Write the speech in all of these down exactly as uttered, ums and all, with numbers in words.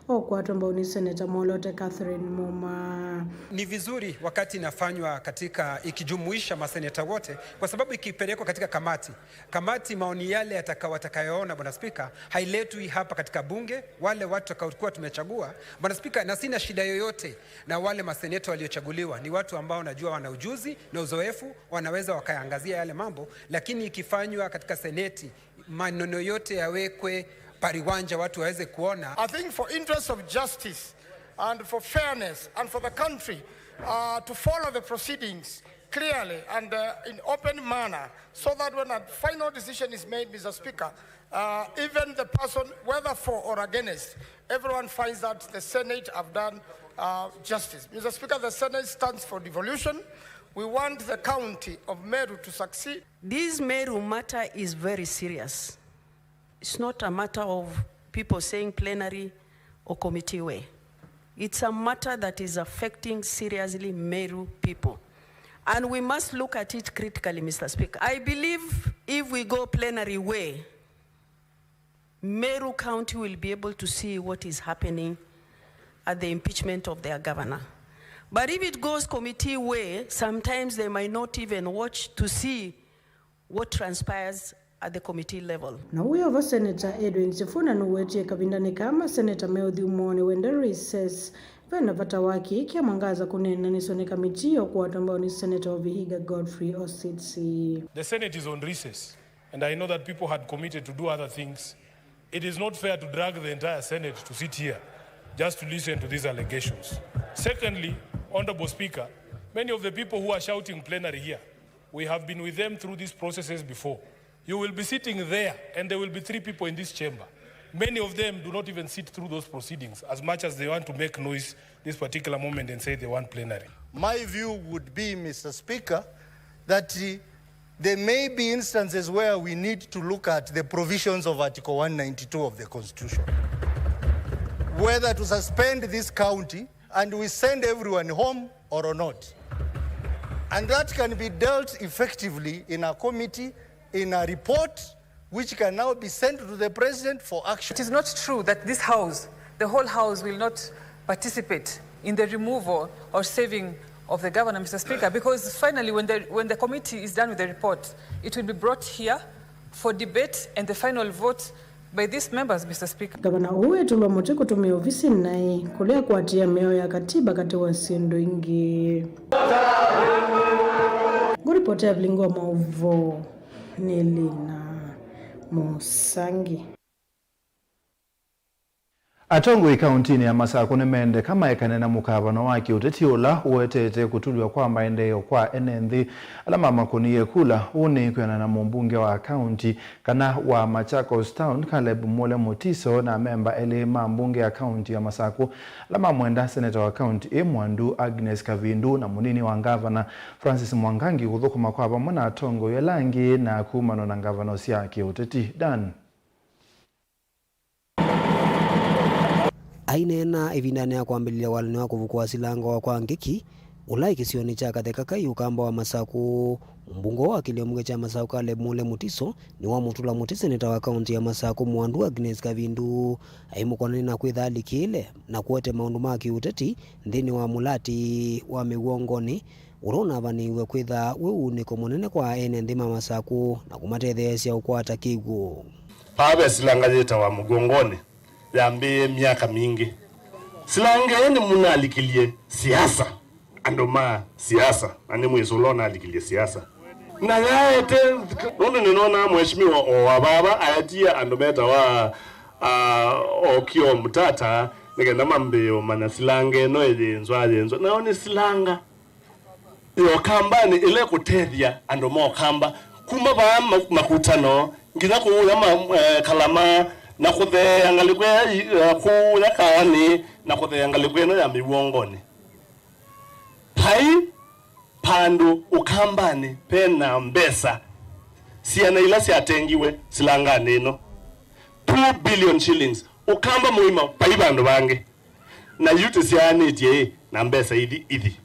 Ũkwatwa mbau nĩ Seneta Mwolote Catherine Muma. Ni vizuri wakati inafanywa katika, ikijumuisha maseneta wote, kwa sababu ikipelekwa katika kamati, kamati, maoni yale yataka-, watakayoona, Bwana Spika, hailetwi hapa katika bunge. Wale watu tutakaokuwa tumechagua, Bwana Spika, na sina shida yoyote na wale maseneta waliochaguliwa. Ni watu ambao najua wana ujuzi na uzoefu, wanaweza wakayaangazia yale mambo, lakini ikifanywa katika seneti, maneno yote yawekwe pariwanja, watu waweze kuona. I think for interest of justice and for fairness and for the country, uh, to follow the proceedings clearly and, uh, in open manner, so that when a final decision is made, Mister Speaker, uh, even the person, whether for or against, everyone finds that the Senate have done, uh, justice. Mister Speaker, the Senate stands for devolution. We want the county of Meru to succeed. This Meru matter is very serious. It's not a matter of people saying plenary or committee way. It's a matter that is affecting seriously Meru people. And we must look at it critically, Mister Speaker. I believe if we go plenary way, Meru County will be able to see what is happening at the impeachment of their governor. But if it goes committee way, sometimes they might not even watch to see what transpires at the committee level. Na ũyũ vo Seneta Edwin Sifuna nũwetie kavindanĩ kaa maseneta me ũthyũmũonĩ wende recess, ve na vata wa kĩĩ kya Mwangaza kũneenanĩswa nĩ kamiti ya ũkwatwa mbau nĩ Seneta wa Vihiga Godfrey Ositsi. The Senate is on recess, and I know that people had committed to do other things. It is not fair to drag the entire Senate to sit here just to listen to these allegations. Secondly, Honorable Speaker, many of the people who are shouting plenary here, we have been with them through these processes before. You will be sitting there, and there will be three people in this chamber. Many of them do not even sit through those proceedings, as much as they want to make noise this particular moment and say they want plenary. My view would be, Mister Speaker, that, uh, there may be instances where we need to look at the provisions of Article one ninety-two of the Constitution, whether to suspend this county and we send everyone home or not. And that can be dealt effectively in a committee, in a report, which can now be sent to the president for action. It is not true that this house, the whole house, will not participate in the removal or saving of the governor, Mister Speaker, because finally, when the, when the committee is done with the report, it will be brought here for debate and the final vote by these members, Mister Speaker. Ngavana ũũ etũlwa mũtĩ kũtũmĩa ovisi naĩ kũlea kũatĩĩa mĩao ya katiba katĩ wa syĩndũ ingĩ. Ngũripotĩa vilingi wa maũvoo nĩ Lina Mũsangi. Atongoi kauntinĩ ya Masakũ nĩmendeka maekane na mũkavano wa kĩũteti ũla ũetete kũtulw'a kwa maendeeo kwa ene nthĩ ala mamakũnie kula. Ũũ nĩ kwĩanana na mũmbunge wa kaunti kana wa Machakos Town, Caleb Mule Mutiso, na amemba elĩ ma mbunge ya kaunti ya Masakũ ala mamwenda seneta wa kaunti ĩ mwandu, Agnes Kavindu, na mũnini wa ngavana, Francis Mwangangi, kũthũkũma kwa vamwe na atongoi ala angĩ na kumana na ngavano sya kĩũteti. Dan. Aineena ĩvindanĩ ya kwambĩlĩlya walany'o wa kũvukũa silanga wa kwa Ngĩki, ũla ĩ kĩsionĩ kya Katheka Kai, ũkamba wa Masakũ, mũmbunge wa kĩlĩo mbunge kya Masakũ Caleb Mule Mutiso nĩwamũtũla mũtĩ seneta wa kaunti ya Masakũ mwandu Agnes Kavindu, aimũkonany'a na kwĩtha alikĩĩle na kũete maũndũ ma kĩũteti nthĩnĩ wa mũlatĩ wa mĩw'ongonĩ, ũla ũnavanĩiw'e kwĩtha wĩ ũunĩko mũnene kwa ene nthĩ ma Masakũ na kũmatetheesya ũkwata kĩw'ũ. Vaa ve silanga yĩtawa Mũgongonĩ, yambĩĩe myaka mingĩ. Silanga ĩĩ nĩmũnalikilye siasa, andũ ma siasa, na nĩ mwĩsũla ũnalikilye siasa. Na yaete, nũndũ nĩnonaa mheshimiwa o wa vava aetie andũ metawa, ah, Okio Mtata, nĩ kenda mambĩĩe ũmanya silanga ĩno ĩyĩnzwa, yĩnzwa. Nao nĩ silanga. Yo kambanĩ ĩla ĩkũtethya andũ ma Ũkamba kuma vaa ma-, Makutano nginya kũũya ma-, eh, Kalama na kũtheea ngalĩko ĩla yi-, eh, kũũya Kaanĩ na kũtheea ngalĩko ĩno ya Mĩw'ongonĩ. Vai vandũ Ũkambanĩ ve na mbesa syana ila syatengiwe silanganĩ ĩno. Two billion shillings. Ũkamba mũima vai vandũ vangĩ. Na yu tũsyaanĩtye ĩ na mbesa ithi ithi.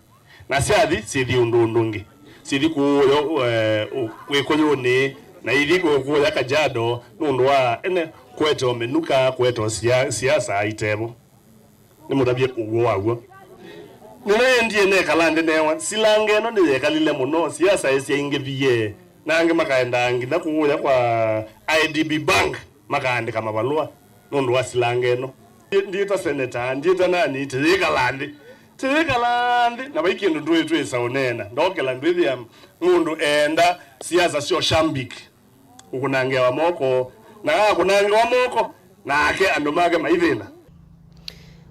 Na syathi, syĩthi ũndũ ũndũ ũngĩ. Syĩthi kũũyo, eh, ũ-, wĩkũyũnĩ, Na ithi kũya Kajiado nũndũ wa ene kũete o mĩnuka, kũete o sia-, siasa itevo. Nĩmũtavye ũw'o waw'o. Nĩnaendie nekala nthĩ newa, silanga ĩno nĩyekalile mũno, siasa ĩsyaingĩvie, na angĩ makaendaa nginya kũya kwa I D B Bank makaandĩka mavalũa nũndũ wa silanga ĩno. Ndiĩta seneta, ndiĩta nani, tĩyĩkala nthĩ. Tĩyĩkala nthĩ, na vai kĩndũ ndũĩ twĩsa ũneena. Ndokela ndwĩthĩa mũndũ eenda siasa syo shambik. Ũkũnangĩawa moko, na akũnangĩwa moko, nake andũ make maithĩna.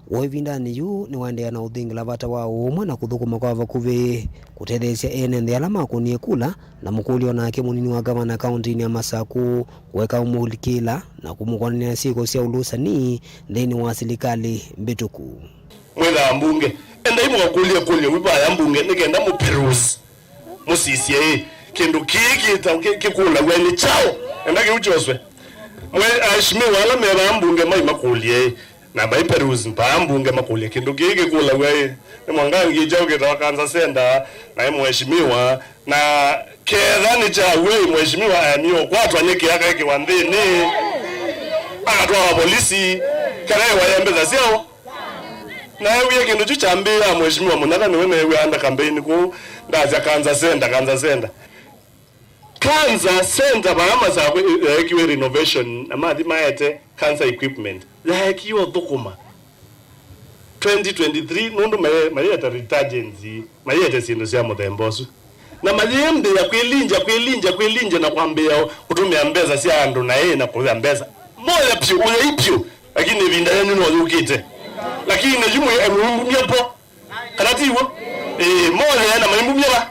Woo ĩvindanĩ yĩu nĩwaendeea na ũthingĩla vata wa ũũmwe na kũthũkũma kwa vakuvĩ kũtetheesya ene nthĩ ala makũnie kula, na mũkũlyo nake mũnini wa ngavana kaũntĩnĩ ya Masakũ kũeka ũmũlikĩla na kũmũkonanĩa syĩko sya ũlũsani nthĩnĩ wa silikalĩ mbĩtũku. Mwĩthaa mbunge, endai mũkakũlye kũlyo wĩ vaya mbunge nĩ kenda mũperuse. Mũsisye ĩ, kĩndũ kĩĩ kĩta-, kĩ-, kĩkũlaw'a nĩ kyaũ? Enda kĩu kyoswe. Mwe-, aheshimiwa ala me vaa mbunge mai makũlye ĩ, na mai peruse vaa mbunge makũlye, kĩndũ kĩĩ kĩkũlaw'a ĩ? Nĩ mwangangi kyaũ kĩtawa cancer center, naĩ mheshimiwa, na ketha nĩ kya w'o ĩ, mheshimiwa aemie ũkwatwa nĩ kĩaka ĩkĩwa nthĩnĩ, akatwawa polisi, kana ĩwa ya mbesa syaũ? Naewie kĩndũ kyu kyambĩĩa, Mheshimiwa Mũnyaga nĩwe neew'aa nda campaign kũu, ndasya, "Cancer center, cancer center." Cancer center vaa Masakũ yaekiwe renovation, na mathi maete cancer equipment. Yaekiwe ũthũkũma twenty twenty-three, nũndũ maye-, mayĩeta returgency, mayĩete syĩndũ sya mũthemba ũsu. Na mayĩmbĩa kwĩlingya, kwĩlingya, kwĩlingya na kwambĩĩa kũtũmĩa mbesa sya andũ na ĩ na kũya mbesa. Moya pyũ, ũyai pyũ, lakini ĩvinda yenyu no yũkĩte. Lakini yu mwĩ mũimbumya po. Kana ti w'o? Ĩĩ, moya na maimbumya va?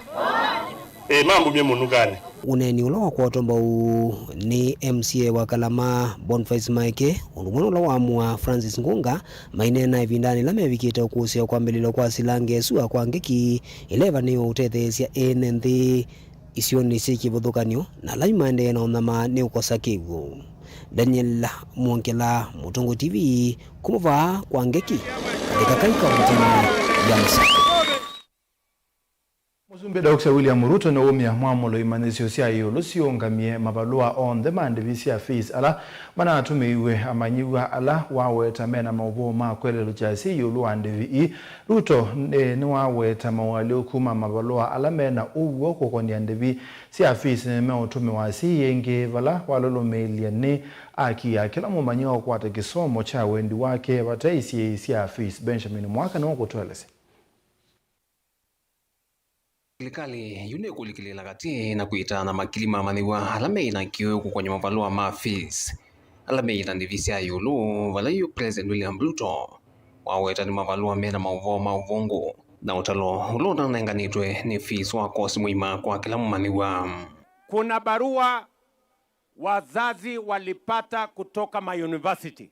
Ĩĩ, mambumye mũnukanĩ. Ũneeni ũla wa kwatwa mbau nĩ M C A wa Kalama, Boniface Maeke, ũndũ ũmwe na ũla wa mua Francis Ngunga, maineena ĩvindanĩ yĩla mevikĩte ũkũsĩĩa kwambĩlĩlwa kwa silanga ĩsu ya kwa Ngeki, ĩla ĩvanĩĩwe ũtetheesya ene nthĩ isionĩ syĩ kĩvathũkany'o, na ala yu maendee na ũnyamaa nĩ ũkosa kĩw'ũ. Daniel Mwongela, Mũtũngũ T V, kuma vaa kwa Ngeki, Kathikakai, kauntinĩ ya Masakũ. Mũsumbĩ Doctor William Ruto nĩwaumya mwamũlo imanyĩsyo sya ĩũlũ siũngamie mavalũa onthe ma ndĩvi sya fees ala manatũmĩiwe amanyĩw'a ala waweta mena maũvoo ma kwelelũkya syĩ ĩũlũ wa ndĩvi ii. Ruto, eh, nĩwaweta maũalyũku ma mavalũa ala mena ũw'o kũkonĩa ndĩvi sya fees meũtũmĩwa syĩ ĩngĩ, vala walũlũmĩĩlye nĩ aki ya kĩla mũmanyĩw'a ũkwata kĩsomo kya wendi wake vate isyĩĩ sya fees. Benjamin Mwaka nĩwe ũkũtũelesya. Silikalĩ yu nĩkũlikĩlĩĩla katĩ na kwĩtana makili ma amanyĩw'a ala meĩ na kĩwĩu kũkon'ya mavalũa ma fees ala meĩ na ndĩvi sya ĩũlũ, vala yu President William Ruto waweta nĩ mavalũa mena maũvoo ma ũvũngũ na ũtalo ũla ũtanenganĩtwe nĩ fees wa kosi mũima kwa kĩla mũmanyĩw'a. Kuna barua wazazi walipata kutoka mayunivasiti,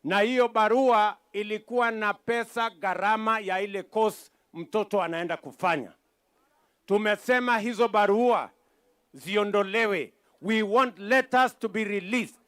na hiyo barua ilikuwa na pesa gharama ya ile course mtoto anaenda kufanya. Tumesema hizo barua ziondolewe. We want letters to be released.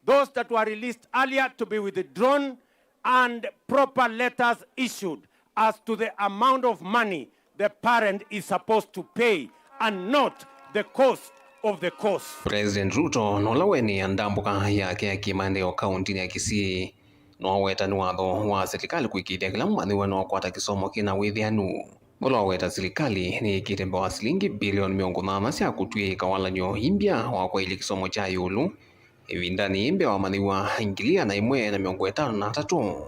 Those that were released earlier to be withdrawn and proper letters issued as to the amount of money the parent is supposed to pay and not the cost of the course. President Ruto, na ũla wenĩaa ndambũka yake ya kĩmaendeeo kauntinĩ ya Kisii, nĩwaweta nĩ watho wa silikalĩ kũĩkĩĩthya kĩla mũmanyĩw'a nĩwakwata kĩsomo kĩna wĩthĩanu. Ũla waweta silikalĩ nĩyĩkĩte mbee wa silingi bilioni mĩongo nyanya sya kũtw'ĩĩka walan'yo imbya wa kwaĩlya kĩsomo kya ĩũlũ, ĩvindanĩ yĩĩ mbee wa amanyĩw'a ngili ĩana ĩmwe na mĩongo ĩtano na atatũ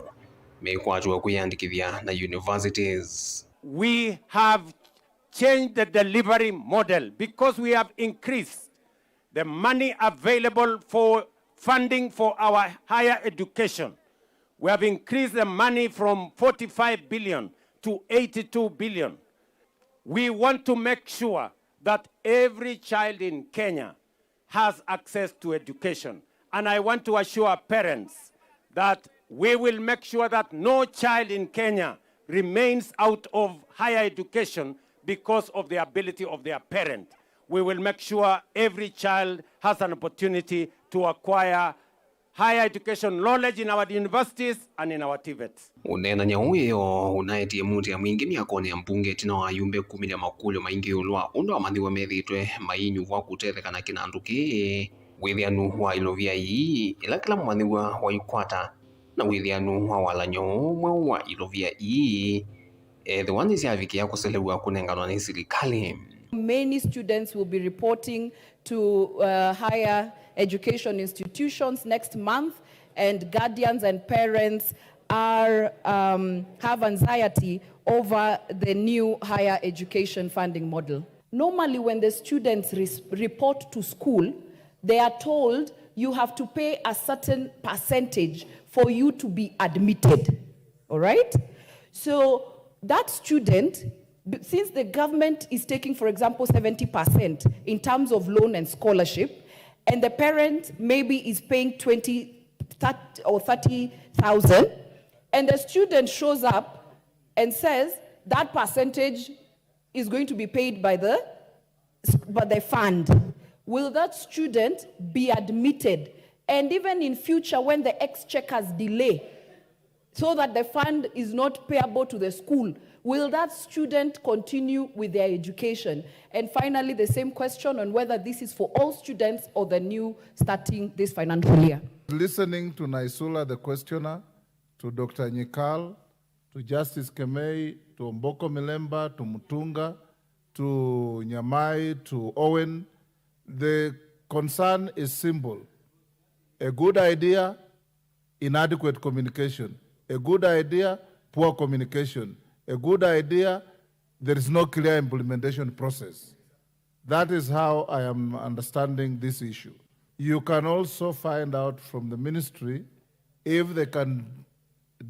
mekwatĩwa kwĩyandĩkĩthya na universities. We have changed the delivery model because we have increased the money available for funding for our higher education. We have increased the money from forty-five billion to eighty-two billion. We want to make sure that every child in Kenya has access to education. And I want to assure parents that we will make sure that no child in Kenya remains out of higher education because of the ability of their parent. We will make sure every child has an opportunity to acquire higher education knowledge in our universities and in our TVETs. Ũneenany'a ũũ wĩoo ũnaetie mũtĩa mwingĩ myakonĩ ya mbunge ĩtina wa ayumbe kumĩlya makũlyo maingĩ ĩũlũ wa ũndũ amanyĩw'a methĩĩtwe mainyuvwa kũtetheka na kĩnandũ kĩĩ, wĩthĩanu wa ilovia ii ila kĩla mũmanyĩw'a waikwata, na wĩthĩanu wa walany'o ũũ mweũ wa ilovia ii ethĩwa nĩsyavikĩa kũselew'a kũnenganwa nĩ silikalĩ. Many students will be reporting to uh, higher education institutions next month, and guardians and parents are um, have anxiety over the new higher education funding model. Normally, when the students res- report to school, they are told you have to pay a certain percentage for you to be admitted. All right? So that student, b- since the government is taking, for example, seventy percent in terms of loan and scholarship, and the parent maybe is paying twenty, thirty, or thirty thousand, and the student shows up and says that percentage is going to be paid by the but the fund, will that student be admitted? And even in future, when the exchequers delay so that the fund is not payable to the school, will that student continue with their education? And finally, the same question on whether this is for all students or the new starting this financial year. Listening to Naisula, the questioner, to Doctor Nyikal, to Justice Kemei, to Omboko Milemba, to Mutunga, to Nyamai, to Owen, the concern is simple. A good idea, inadequate communication. A good idea, poor communication. A good idea, there is no clear implementation process. That is how I am understanding this issue. You can also find out from the ministry if they can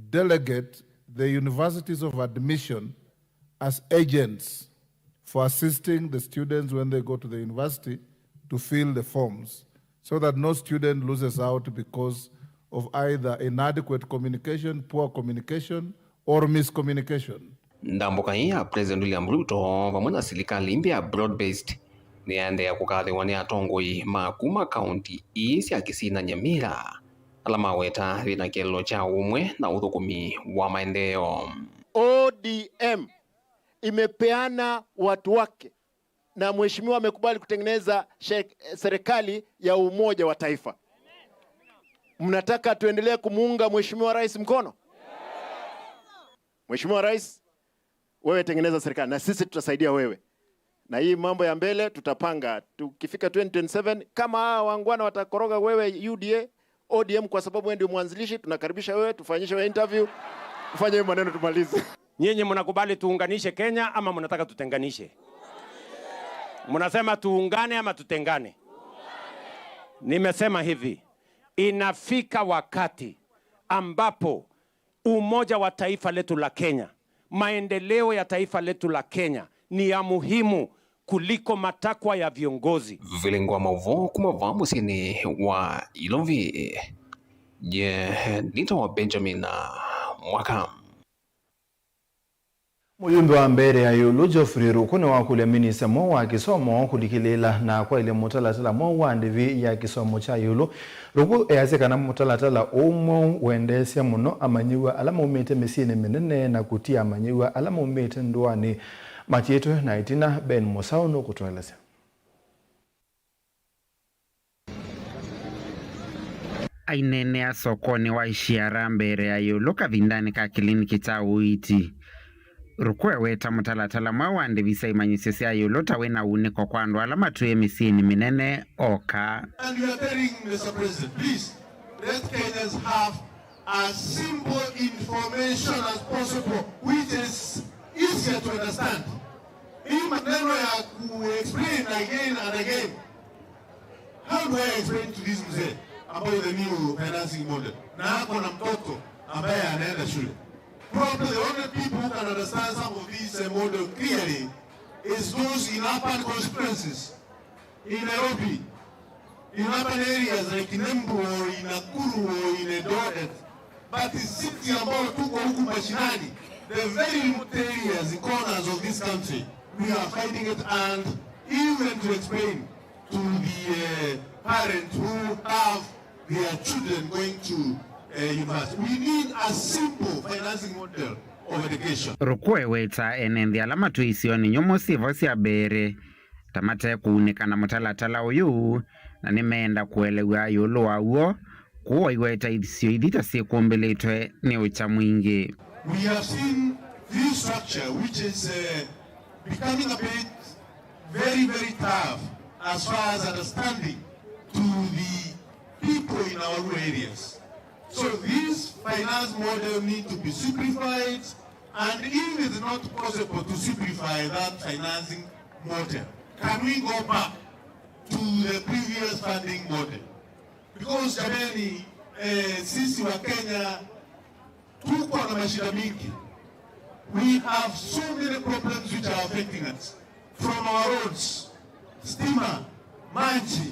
delegate the universities of admission as agents for assisting the students when they go to the university to fill the forms, so that no student loses out because of either inadequate communication, poor communication, or miscommunication. Ndambũka ĩĩ ya President William Ruto vamwe na silikalĩ ĩngĩ ya broad-based nĩyaendeea kũkathĩwa nĩ atongoi ma kuma kaunti ii sya Kisii na Nyamira, ala maweta vĩna kĩeleelo kya ũmwe na ũthũkũmi wa maendeeo. O D M imepeana watu wake na mheshimiwa amekubali kutengeneza she- serikali ya umoja wa taifa. Mnataka tuendelee kumuunga mheshimiwa rais mkono? Mheshimiwa Rais, wewe tengeneza serikali na sisi tutasaidia wewe, na hii mambo ya mbele tutapanga. Tukifika twenty twenty-seven, kama hawa wangwana watakoroga wewe U D A, O D M, kwa sababu wewe ndio mwanzilishi, tunakaribisha wewe, tufanyishe wewe interview, ufanye hiyo maneno tumalize. Nyinyi mnakubali tuunganishe Kenya ama mnataka tutenganishe? Mnasema tuungane ama tutengane? Nimesema hivi, inafika wakati ambapo umoja wa taifa letu la Kenya, maendeleo ya taifa letu la Kenya ni ya muhimu kuliko matakwa ya viongozi. Vilingwa maũvoo kuma vaa mũsyĩnĩ wa Ilovi. Nye nĩtawa Benjamin Mwaka. Mũyumbe wa mbee ya ĩũlũ Geoffrey Ruku nĩwakũlya minista mweũ wa kĩsomo kũlikĩlĩĩla na kwaĩlya mũtalatala mweũ wa ndĩvi ya kĩsomo kya ĩũlũ. Ruku easya kana mũtalatala ũũ mweũ wendeesya mũno amanyĩw'a ala maumĩte mĩsyĩnĩ mĩnene na kũtia amanyĩw'a ala maumĩte ndũanĩ matiĩtwe na ĩtina. Ben Mũsaũ nũkũtũelesya. Aineenea sokonĩ wa Ishiara mbee ya ĩũlũ kavindanĩ ka kĩliniki kya ũiiti, Ruku eweta mũtalatala mweũ wa ndĩvi sya imanyĩsyo sya ĩũlũ ta wĩ na uunĩko kwa andũ ala matwĩe mĩsyĩnĩ mĩnene oka. And we are telling Mister President, please, let Kenyans have as simple information as possible, which is easier to understand. Hii maneno ya ku-explain again and again. How do I explain to this mzee about the new financing model? Na ako na mtoto ambaye anaenda shule. Probably the only people who can understand some of this, uh, model clearly is those in urban constituencies, in Nairobi, in urban areas like in Embu or in Nakuru or in Eldoret. But city ambao tuko huku mashinani, the very remote areas, the corners of this country, we are finding it, and even to explain to the, uh, parents who have their children going to uh, university. We need a simple financing model of education. Rũkũ eweta ene nthĩ ala matwĩe isionĩ nyũmũ syĩvo sya mbee ta mate kũunĩka na mũtalatala ũyũ, na nĩmeenda kũelew'a ĩũlũ waw'o, kũu aiweta isio ithi ta syĩkũmbĩlĩtwe nĩ ũkya mwingĩ. We have seen this structure which is uh, becoming a bit very, very tough as far as understanding to the people in our rural areas. So this finance model need to be simplified, and if it's not possible to simplify that financing model, can we go back to the previous funding model? Because jamani, eh, sisi wa Kenya tuko na mashida mingi. We have so many problems which are affecting us, from our roads, stima, maji,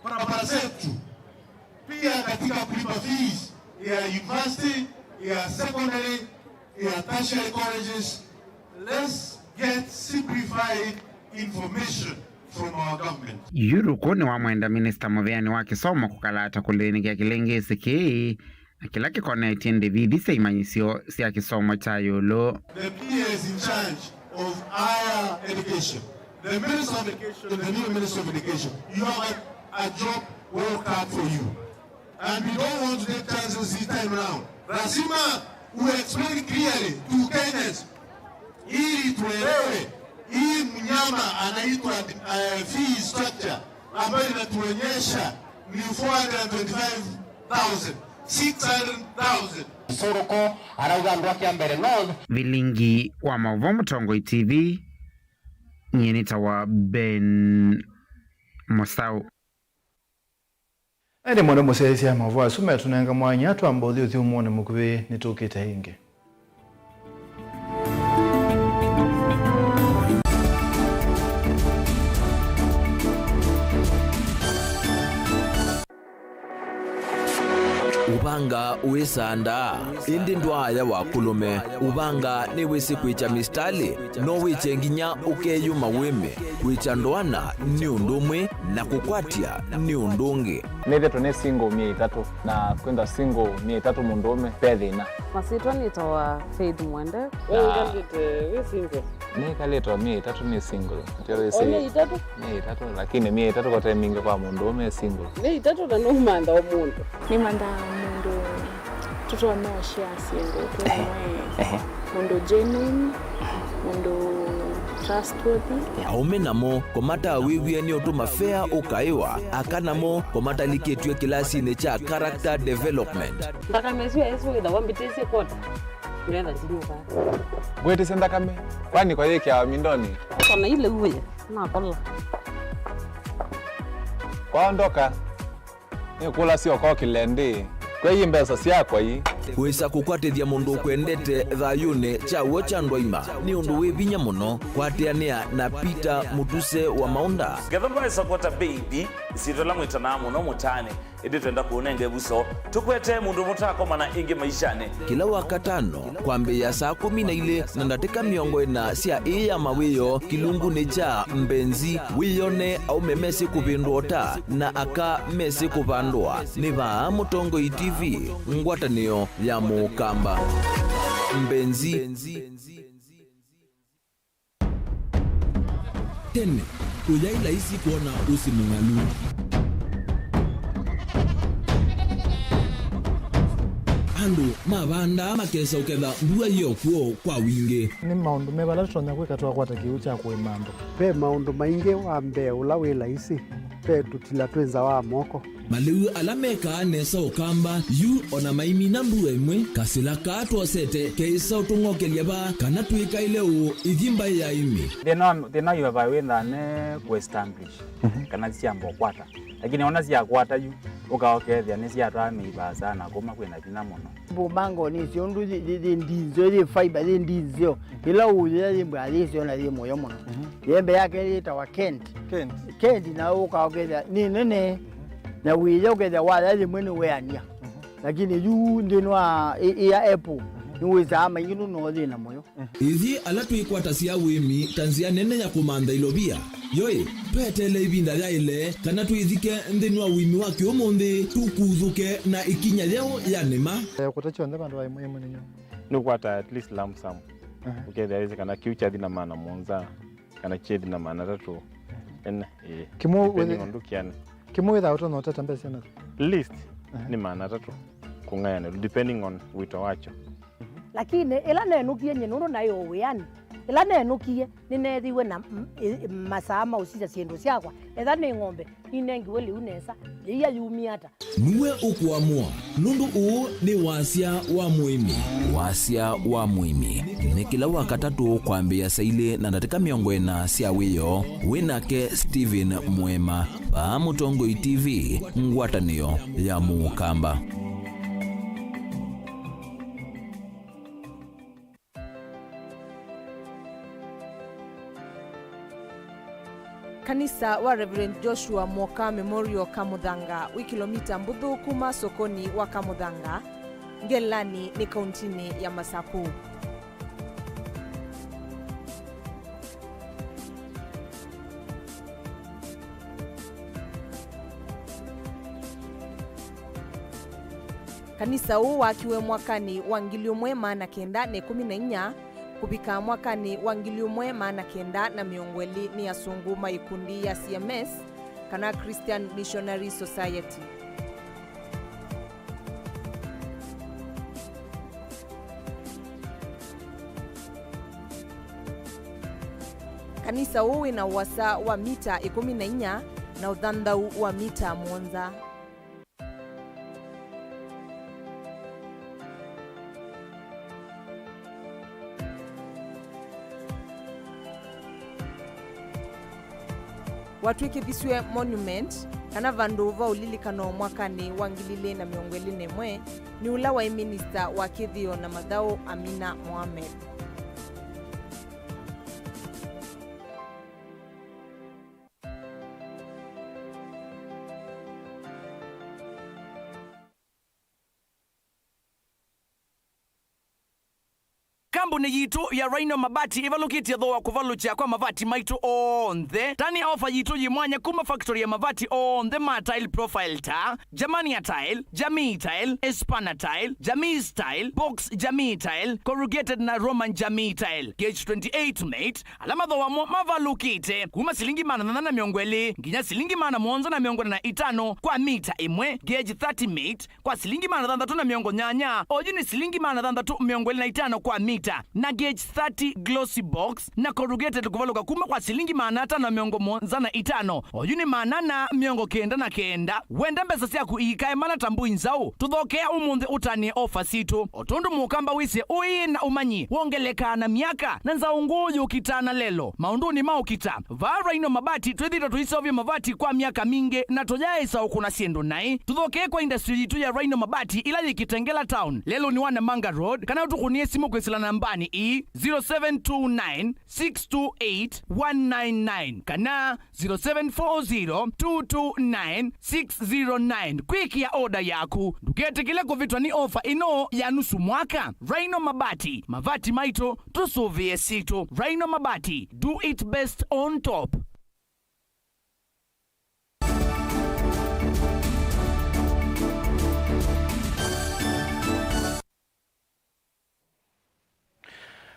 barabara zetu, pia katika kulipa fees ya university, ya secondary, ya tertiary colleges. Let's get simplified information from our government. Yu Rũkũ nĩwamwenda Minista mũvĩanĩ wa kĩsomo kũkalata kũlĩnĩkĩa kĩlĩngĩsĩ kĩĩ na kĩla kĩkonetye ndĩvi ithi sya imanyĩsyo sya kĩsomo kya ĩũlũ. The P A is in charge of higher education. The Minister of Education, the new Minister of Education, you have a, a job well cut for you. And we don't want to take chances this time around. Lazima we explain clearly to Kenyans ili tuelewe hii mnyama anaitwa uh, fee structure ambayo inatuonyesha ni four hundred twenty-five thousand, six hundred thousand. Soroko arauga andũ ake a Mbeere North. Vilingi wa maũvoo Mũtongoi T V, nyie nĩtawa Ben Mũsaũ. Ĩndĩ mũno mũsyaĩĩsya maũvoo asu metũnenga mwanya twamba ũthi ũthyũmũonĩ mũkuvĩ nĩtũkĩte ĩngĩ. Ũvanga wĩsandaa, ĩndĩ ndwaaya wa kũlũme. Ũvanga nĩwĩsĩ kwĩkya mistalĩ, no wĩkye nginya ũkeyũma wĩme. Kwĩkya ndoana nĩ ũndũ ũmwe, na kũkwatya nĩ ũndũ ũngĩ. Nĩthĩtwe nĩ single myei ĩtatũ, na kwĩthwa single myei ĩtatũ mũndũũme ve thĩna. Masyĩtwa nĩtawa Faith Mwende. We wĩkalĩte wĩ single? Nĩkalĩte o myei ĩtatũ nĩ single. O myei ĩtatũ? Myei ĩtatũ, lakini myei ĩtatũ kote mingĩ kwa mũndũũme e single. Myei ĩtatũ na nũmantha o mũndũ. Nĩmanthaa mũndũ tũtonya ũshare syĩndũ twĩ amwe. Mũndũ genuine, mũndũ trustworthy. Aũme namo kũmatawĩw'e nĩ ũtũma fea ũkaĩwa, aka namo kũmatalikĩtw'e kĩlasinĩ kya character development. Nthakame ĩsu yaĩsĩ wĩthawa mbĩtĩsye kota, ngetha ndinyuka. Ngwĩtĩsye nthakame, kwani kwa yĩkĩawa mindonĩ? Kona ile uye, nakola. Kwaondoka. Nĩkũlasya ũkokĩle ndĩ, kwei mbesa syakwa ii. Wĩsa kũkwatĩthya mũndũ ũkwendete thayũnĩ kya w'o kya ndwaima nĩ ũndũ wĩ vinya mũno. Kwatĩanĩa na Peter Mũtuse wa Maũnda. Ngetha ndwaĩsa kwata mbei ithi, ĩsyĩtwa ĩla mwĩtanaa mũno mũtaanĩ, ĩndĩ twenda kũũnenga ĩvuso. Tũkwetee mũndũ mũtaakomana ĩngĩ maishanĩ. Kĩla Wakatano, kwambĩĩa saa kũmi na ilĩ na ndatĩka mĩongo ĩna sya ĩĩ ya mawĩoo kĩlungunĩ kya Mbenzi, wĩyone aũme mesĩ kũvĩndũa ũta na aka mesĩ kũvandũa. Nĩ vaa Mũtongoi T V, ngwatanĩo ya Mũkamba. Mbenzi. Tene, kũyaĩ laisi kwona ũsĩ mũng'alu. Andũ mavandaa makesa ũketha mbua yĩ o kw'o kwa wingĩ. Nĩ maũndũ meva ala tũtonya kwĩka twakwata kĩw'ũ kya kũĩma andũ? Ve maũndũ maingĩ. Wa mbee ũla wĩ laisi, ve tũtila twĩ nza wa moko. Malĩu ala mekaa nesa Ũkamba yu o na maimina mbua ĩmwe, kasĩla kaa twosete keĩsa ũtũng'okelya vaa kana twĩkaĩle ũũ ithi mbaĩ ya ĩmĩ. Thĩna wa, thĩna wa ivaivai wĩthaa ne kũ establish kana syamba ũkwata, lakini ona syakwata yu ũka ũkethĩa nĩsyatwaa mĩivaa sana kuma kwĩna vinya mũno. Mbumbango nĩsyo ũndũ yĩ, yĩ, yĩ ndinzeo, yĩ fiber, yĩ ndinzeo. Ĩla ũũyĩa yĩ mbwa yĩsyo na yĩ mũyo mũno. Yembe yake yĩtawa Kent. Kent. Kent na ũka ũkethĩa nĩ nene. Na wĩya ũkethĩa waya yĩmwe nĩ weania. Lakini yu nthĩnĩ wa ĩ, ĩ ya apple, Nĩwĩsaa maingĩ nũndũ no ũyĩ na mũyo. Ithyĩ ala twĩkwatasya ũĩmi ta nzĩa nene ya kũmantha ilovia, yo-ĩ, tweteele ĩvinda yaĩle kana twĩthike nthĩnĩ wa ũĩmi wa kĩũmũnthĩ, tũkuthũke na ĩkinya yeũ ya nĩma. Eh, kũta kyonthe vandũ va ĩmwe ĩmwe nĩ nyũmba. Nĩũkwata at least lump sum. Aha. Ũkethĩa wĩsĩ kana kĩu kyathi na maana mũonza, kana kyethi na maana atatũ. Ene, ĩĩ. Kĩmwe depending wĩthĩ-, on ndũkĩane. Kĩmwe wĩthaa ũtonya ũtata mbesa na least, aha, nĩ maana atatũ kũng'ayanĩlwa, depending on wĩto wakyo. Lakini ĩla nenũkie nyie, nũndũ naĩ o wĩanĩ, ĩla nenũkie, nĩneethiwe na m-, ĩ-, masaa ma ũsisya syĩndũ syakwa. Etha nĩ ng'ombe, ninengiwe lĩu nesa, yĩia yumie ata? Nĩwe ũkũamũa, nũndũ ũũ nĩ Wasya wa Mũĩmi. Wasya wa Mũĩmi nĩ kĩla Wakatatũ kwambĩĩa saa ilĩ na ndatĩka mĩongo ĩna sya wĩoo, wĩ nake Stephen Mwema, vaa Mũtongoi T V, ngwatanĩo ya Mũkamba. Kanisa wa Reverend Joshua Mwoka Memorial Kamũthanga wĩ kĩlomita mbũthũ kuma sokoni wa Kamũthanga, Ngelelani nĩ kauntinĩ ya Masaku. Kanisa ũũ wakiwe mwakanĩ wa ngili ũmwe maana kenda na ĩkũmi na inya kũvika mwakanĩ wa ngili ũmwe maana kenda na mĩongo ĩlĩ nĩ asũngũ ma ikundi ya C M S, kana Christian Missionary Society. Kanisa ũũ wĩ na ũasa wa mita ĩkũmi na inya na ũthanthau wa mita mũonza. Watw'ĩkĩthisw'e monument, kana vandũ va ũlilikano mwakanĩ wa ngili ilĩ na mĩongo ĩlĩ na ĩmwe nĩ ũla waĩ minista wa kĩthĩo na mathaũ, Amina Mohamed. Kambuni yitũ ya Rhino Mabati ĩvalũkĩtye thooa kũvalũkya kwa mavati maitũ onthe. Tani ofa yitũ yĩ mwanya kuma factory ya mavati onthe ma tile profile ta Germania Tile, Jamii Tile, Espana Tile, Jamii Style, Box Jamii Tile, Corrugated na Roman Jamii Tile, gauge twenty-eight mate, ala mathooa mo mavalũkĩte kuma silingi maana thanthatũ na mĩongo ĩlĩ nginya silingi maana mũonza na mĩongo ĩna na itano kwa mita ĩmwe, gauge thirty mate, kwa silingi maana thanthatũ na mĩongo nyanya, oyu nĩ silingi maana thanthatũ mĩongo ĩlĩ na itano kwa mita, na gauge thirty glossy box na corrugated kũvalũka kuma kwa silingi maana atano na mĩongo mũonza na itano, oyu nĩ maana ana mĩongo kenda na kenda. Wenda mbesa syaku iikae mana ta mbũi nzaũ, tũthokea ũmũnthĩ ũtanĩe ofa sitũ. O tondũ mũkamba wĩsĩ ũĩ na ũmanyi wongelekaa na myaka, na nzaũ ngũũ yũkitaa na lelo maũndũnĩ ma ũkita. Vaa Rhino Mabati twĩthĩĩtwe tũiseũvya mavati kwa myaka mingĩ na tũyaaĩsa ũkũna syĩndũ naĩ. Tũthokee kwa industry yitũ ya Rhino Mabati ĩla yĩ Kitengela Town, lelũnĩ wa Namanga Road, kana ũtũkũnĩe simũ kwĩsĩla nambanĩ ii, zero seven two nine, six two eight, one nine nine kana zero seven four zero, two two nine, six zero nine. Kwĩkĩa oda yaku, ndũketĩkĩle kũvĩtwa nĩ ofa ĩno ya nusu mwaka. Rhino Mabati, mavati maitũ, tũsũvĩe sitũ. Rhino Mabati, do it best on top.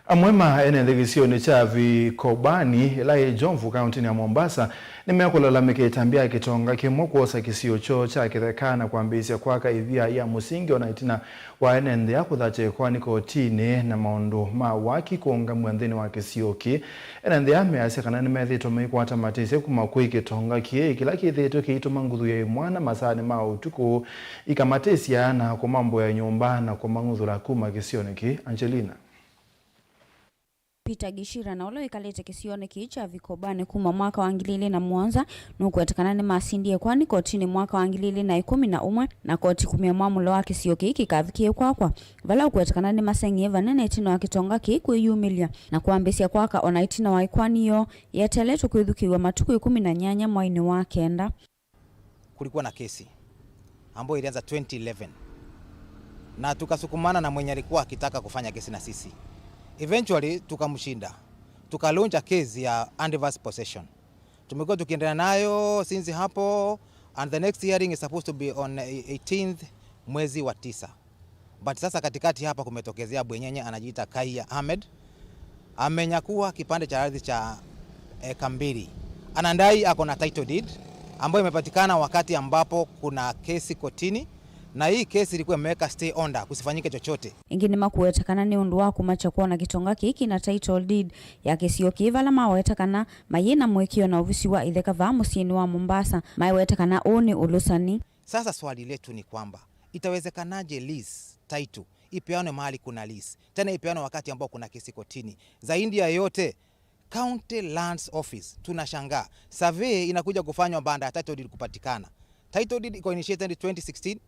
Amwe ma ene nthĩ kĩsionĩ kya Vikobani, ĩla yĩ Jomvu, kauntinĩ ya Mombasa, nĩmekũlalamĩka ĩtambya ya kĩtonga kĩmwe kwosa kĩsio kyoo kya kĩtheka na kwambĩĩsya kwaka ĩvia ya mũsingi, ona ĩtina wa ene nthĩ aa kũthakya ĩkoani kotinĩ na maũndũ ma waki kũũngamw'a nthĩnĩ wa kĩsio kĩĩ. Ene nthĩ aa measya kana nĩmethĩĩtwe maikwata matĩsya kuma kwĩ kĩtonga kĩĩ kĩla kĩthĩĩtwe kĩitũma nguthu ya imwana masaanĩ ma ũtukũ ikamatĩsya na kũmambũĩa nyũmba na kũmang'uthũla kuma kĩsionĩ kĩĩ. Angelina. Peter Gishira, na ũla wĩkalĩte kĩsionĩ kĩĩ kya Vikobani kuma mwaka wa ngili ilĩ na mũonza, nũkwetĩkana nĩmasindie ĩkoani kotinĩ mwaka wa ngili ilĩ na ĩkũmi na ũmwe, na koti kumya mwamũlo wa kĩsio kĩĩ kĩkavikĩe kwakwa, vala ũkwetĩkana nĩmaseng'ie vanene ĩtina wa kĩtonga kĩĩ kwĩyumĩlya na kwambĩĩsya kwaka ona ĩtina wa ĩkoani yoo yeteletwe kwĩthukĩĩw'a matukũ ĩkũmi na nyanya mweinĩ wa kenda. Kulikuwa na kesi ambayo ilianza twenty eleven. Na tukasukumana na mwenye alikuwa akitaka kufanya kesi na sisi. Eventually, tukamshinda. Tukalaunch a case ya unreversed possession. Tumekuwa tukiendelea nayo since hapo, and the next hearing is supposed to be on eighteenth mwezi wa tisa. But sasa katikati hapa kumetokezea bwenyenye anajiita Kaiya Ahmed. Amenyakua kipande cha ardhi cha eka mbili. Anadai ako na title deed ambayo imepatikana wakati ambapo kuna kesi kotini, na hii kesi ilikuwa imeweka stay order kusifanyike chochote. Ĩngĩ nĩmakwete kana nĩ ũndũ wa kũmakya kwona kĩtonga kĩĩ kĩna title deed ya kĩsio kĩĩ, vala maweta kana mayĩ na mũĩkĩĩo na ovisi wa itheka vaa mũsyĩnĩ wa Mombasa. Maiweta kana ũũ nĩ ũlũsani. Sasa swali letu ni kwamba, itawezekanaje lease title ipeanwe mahali kuna lease, tena ipeanwe wakati ambao kuna kesi kotini? Zaidi ya yote, County Lands Office, tunashangaa. Survey inakuja kufanywa baada ya title deed kupatikana. Title deed iko initiated twenty sixteen,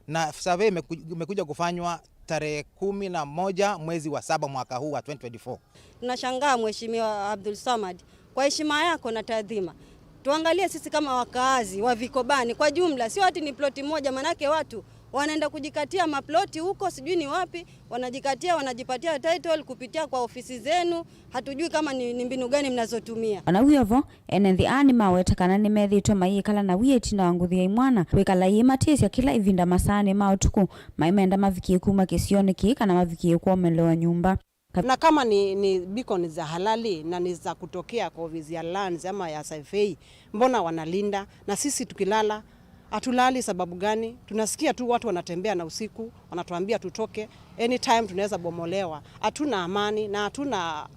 na survey imeku-, imekuja kufanywa tarehe kumi na moja mwezi wa saba mwaka huu wa twenty twenty-four. Tunashangaa, Mheshimiwa Abdul Samad, kwa heshima yako na taadhima, tuangalie sisi kama wakaazi wa Vikobani kwa jumla, sio ati ni ploti moja, manake watu wanaenda kujikatia maploti huko, sijui ni wapi, wanajikatia, wanajipatia title kupitia kwa ofisi zenu. Hatujui kama ni, ni mbinu gani mnazotumia. Ona wĩ o vo, ene nthĩ aa nĩmaweta kana nĩmethĩĩtwe mayĩkala na wia ĩtina wa ngũthi ya imwana kwĩkala ĩimatĩĩsya kĩla ĩvinda masaanĩ ma ũtukũ, maimenda mavikĩe kuma kĩsionĩ kĩĩ kana mavikĩe kwomelewa nyũmba. Na kama ni, ni beacon za halali na ni za kutokea kwa ofisi ya lands ama ya survey, mbona wanalinda? Na sisi tukilala, hatulali sababu gani? Tunasikia tu watu wanatembea na usiku, wanatuambia tutoke, anytime tunaweza bomolewa. Hatuna amani na hatuna,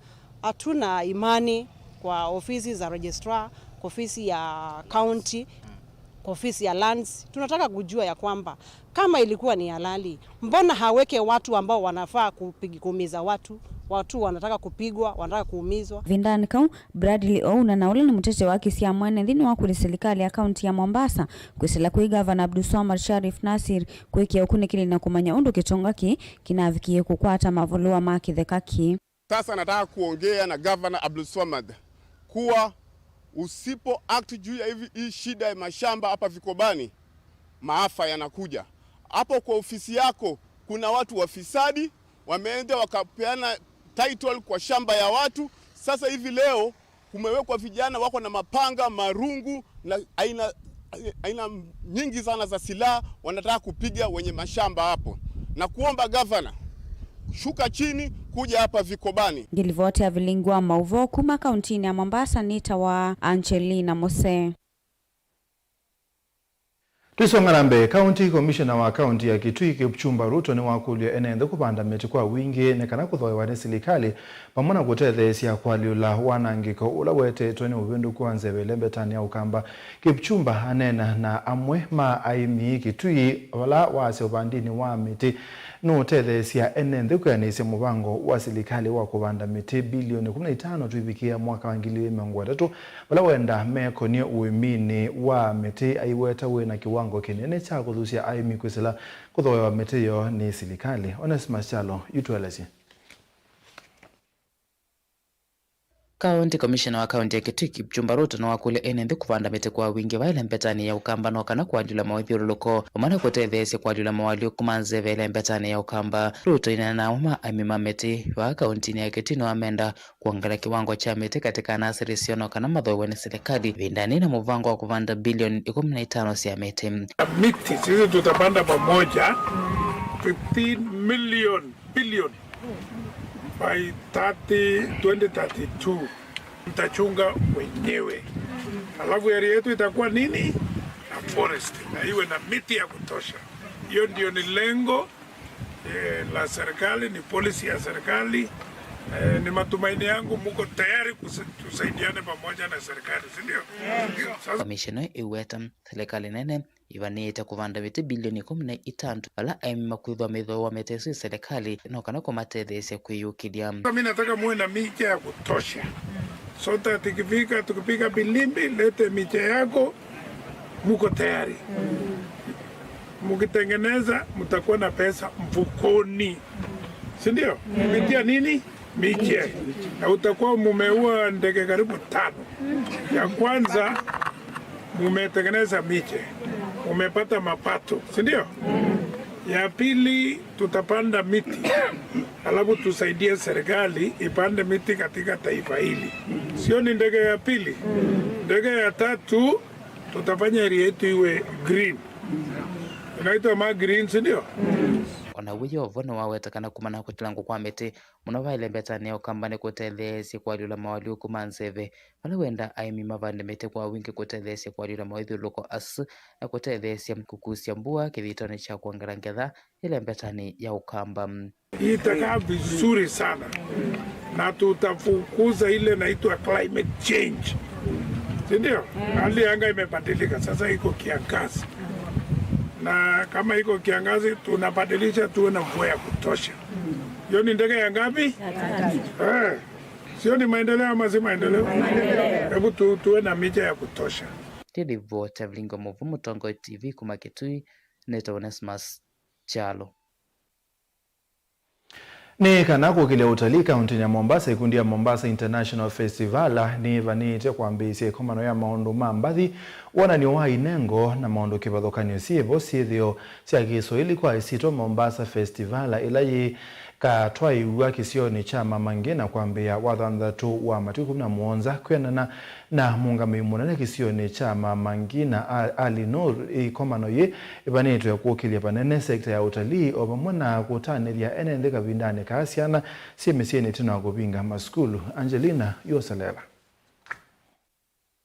hatuna imani kwa ofisi za registrar, kwa ofisi ya county, kwa ofisi ya lands. Tunataka kujua ya kwamba kama ilikuwa ni halali, mbona haweke watu ambao wanafaa kupigi-, kuumiza watu? Watu wanataka kupigwa, wanataka kuumizwa. Ĩvindanĩ kau, Bradley Ouna, na ũla nĩ mũtete wa kesi ya mwene nthĩ, nĩwakũlya silikalĩ ya kaunti ya Mombasa kwĩsĩla kwĩ Gavana Abdulswamad Sharif Nassir kwĩkĩa ũkunĩkĩli na kũmanya ũndũ kĩtonga kĩĩ kĩnavikie kũkwata mavũlũa ma kĩtheka kĩĩ. Sasa nataka kuongea na Gavana Abdulswamad kuwa usipo act juu ya hivi, hii shida ya mashamba hapa Vikobani, maafa yanakuja. Hapo kwa ofisi yako kuna watu wafisadi, wameenda wakapeana title kwa shamba ya watu. Sasa hivi leo kumewekwa vijana wako na mapanga, marungu na aina, aina nyingi sana za silaha, wanataka kupiga wenye mashamba hapo. Na kuomba gavana, shuka chini, kuja hapa Vikobani. Ngilivoti ya vilingi wa mauvoo kuma kauntinĩ ya Mombasa nĩtawa Angelina Mose. Tũisonga na mbee, County Commissioner wa kaunti ya Kitui Kipchumba Ruto nĩwakũlya ene nthĩ kũvanda mĩtĩ kwa wingĩ nĩ kana kũthooewa nĩ silikalĩ vamwe na kũtetheesya kũalyũla wanangĩko ũla wetetwe nĩ ũvĩndũku wa nzeve ĩlembetanĩ ya Ũkamba. Kipchumba aneena na amwe ma aĩmi Kitui vala waasya ũvandinĩ wa mĩtĩ nũũtetheesya ene nthĩ kwĩanĩsya mũvango wa silikalĩ wa kũvanda mĩtĩ bilioni kũmi na itano tũivikĩa mwaka wa ngili igĩrĩ mĩongo ĩtatũ, vala wenda mekonie ũĩminĩ wa mĩtĩ aiweta wĩ na kĩwango kĩnene kya kũthusya aĩmi kwĩsĩla kũthooewa mĩtĩ yoo nĩ silikalĩ. Onesmus Kyalo yu tũelesye. County Commissioner wa kaunti ya Kitui Kipchumba Ruto nĩwakũlya ene nthĩ kũvanda mĩtĩ kwa wingĩ vaa ĩlembetanĩ ya Ũkamba no kana kũalyũla mawĩthyũlũlũko vamwe na kũtetheesya kũalyũla moalyũku ma nzeve ĩlembetanĩ ya Ũkamba. Ruto aineena na amwe ma aĩmi ma mĩtĩ vaa kauntinĩ ya Kitui nĩwamenda kwongela kĩwango kya mĩtĩ katĩ ka nasĩrĩ syoo no kana mathooewe nĩ silikalĩ ĩvindanĩ na mũvango wa kũvanda bilioni ikũmi na itano sya mĩtĩ. Miti sisi tutapanda pamoja fifteen million billion by thirty, twenty thirty-two. Mtachunga wenyewe. Alafu area yetu itakuwa nini? Na forest. Na iwe na miti ya kutosha. Hiyo ndio ni lengo, eh, la serikali, ni policy ya serikali. Eh, ni matumaini yangu muko tayari kusa-, tusaidiane pamoja na serikali, si ndio? Sasa Kamisheni ĩweta silikalĩ nene ĩvanĩĩte kũvanda mĩtĩ bilioni ikũmi na itano, vala aĩmi makwĩthwa mĩthooewa mĩtĩ ĩsu nĩ silikalĩ no kana kũmatetheesya kwĩyũkĩlya. Mimi nataka muwe na miche ya kutosha. So that ikifika, tukipiga filimbi, lete miche yako, muko tayari. Mkitengeneza, mtakuwa na pesa mfukoni. Si ndio? Kupitia nini? Miche. Na utakuwa mumeua ndege karibu tano. Ya kwanza, mumetengeneza miche. Mumepata mapato, si ndio? Ya pili, tutapanda miti. Alafu tusaidie serikali ipande miti katika taifa hili. Sio ni ndege ya pili? Ndege ya tatu, tutafanya area yetu iwe green. Inaitwa ma green, si ndio? O naw'o Yeova nĩwaweta kana kumana na kũtilangwa kwa mĩtĩ mũno va ĩlembetanĩ ya Ũkamba nĩkũtetheesye kũalyũla moalyũku ma nzeve, vala wenda aĩmi mavande mĩtĩ kwa wingĩ kũtetheesya kũalyũla mawĩthyũlũko asu na kũtetheesya kũkusya mbua kĩthitonĩ kya kwongela ngetha ĩlembetanĩ ya Ũkamba. Itakaa vizuri sana na tutafukuza ile inaitwa climate change, si ndio? Hali ya anga imebadilika, sasa iko kiangazi, na kama iko kiangazi tunabadilisha tuwe na mvua ya kutosha. Hiyo ni ndege ya ngapi? Ya tatu. Eh, sio ni maendeleo ama si maendeleo? Maendeleo. Hebu tu, tuwe na miche ya kutosha. Ndĩ Livota Vilingo Mũvu, Mũtongoi T V kuma Kitui, nĩtawa Onesmus Kyalo. Nĩ kana kũkĩlya ũtalii kaũntĩnĩ ya Mombasa, ikundi ya Mombasa International Festival nĩvanĩte kwambĩĩsya ĩkomano ya maũndũ ma mbathi, wonany'o wa inengo na maũndũ kĩvathũkany'o syĩvo syĩthĩo sya Kĩswaili kwa ĩsyĩtwa Mombasa Festival, ĩla yĩkatwaĩw'a kĩsionĩ kya Mama Ngina kwambĩĩa wathanthatũ wa matukũ ĩkũmi na mũonza. Kwĩanana na mũũngamĩi mũnene kĩsionĩ kya Mama Ngina, A-, Ali Nur, ĩkomano yĩ ĩvanĩtwe kũkĩlya vanene sekta ya ũtalii o vamwe na kũtanĩthya ene nthĩ kavindanĩ kaa syana syĩ mĩsyĩnĩ ĩtina wa kũvinga masukulu. Angelina Yoselela.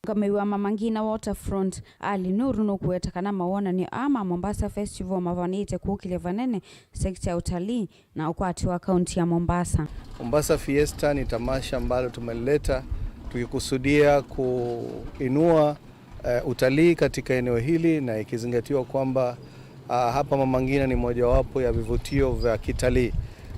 Mũũngamĩi wa Mama Ngina Waterfront, Ali Nur, nũkũweta kana mawonany'o aa ma Mombasa Festival mavanĩte kũkĩlya vanene sekta ya ũtalii na ũkwati wa kaunti ya Mombasa. Mombasa Fiesta ni tamasha ambalo tumelileta tukikusudia kuinua, eh, utalii katika eneo hili, na ikizingatiwa kwamba, ah, hapa Mama Ngina ni mojawapo ya vivutio vya kitalii.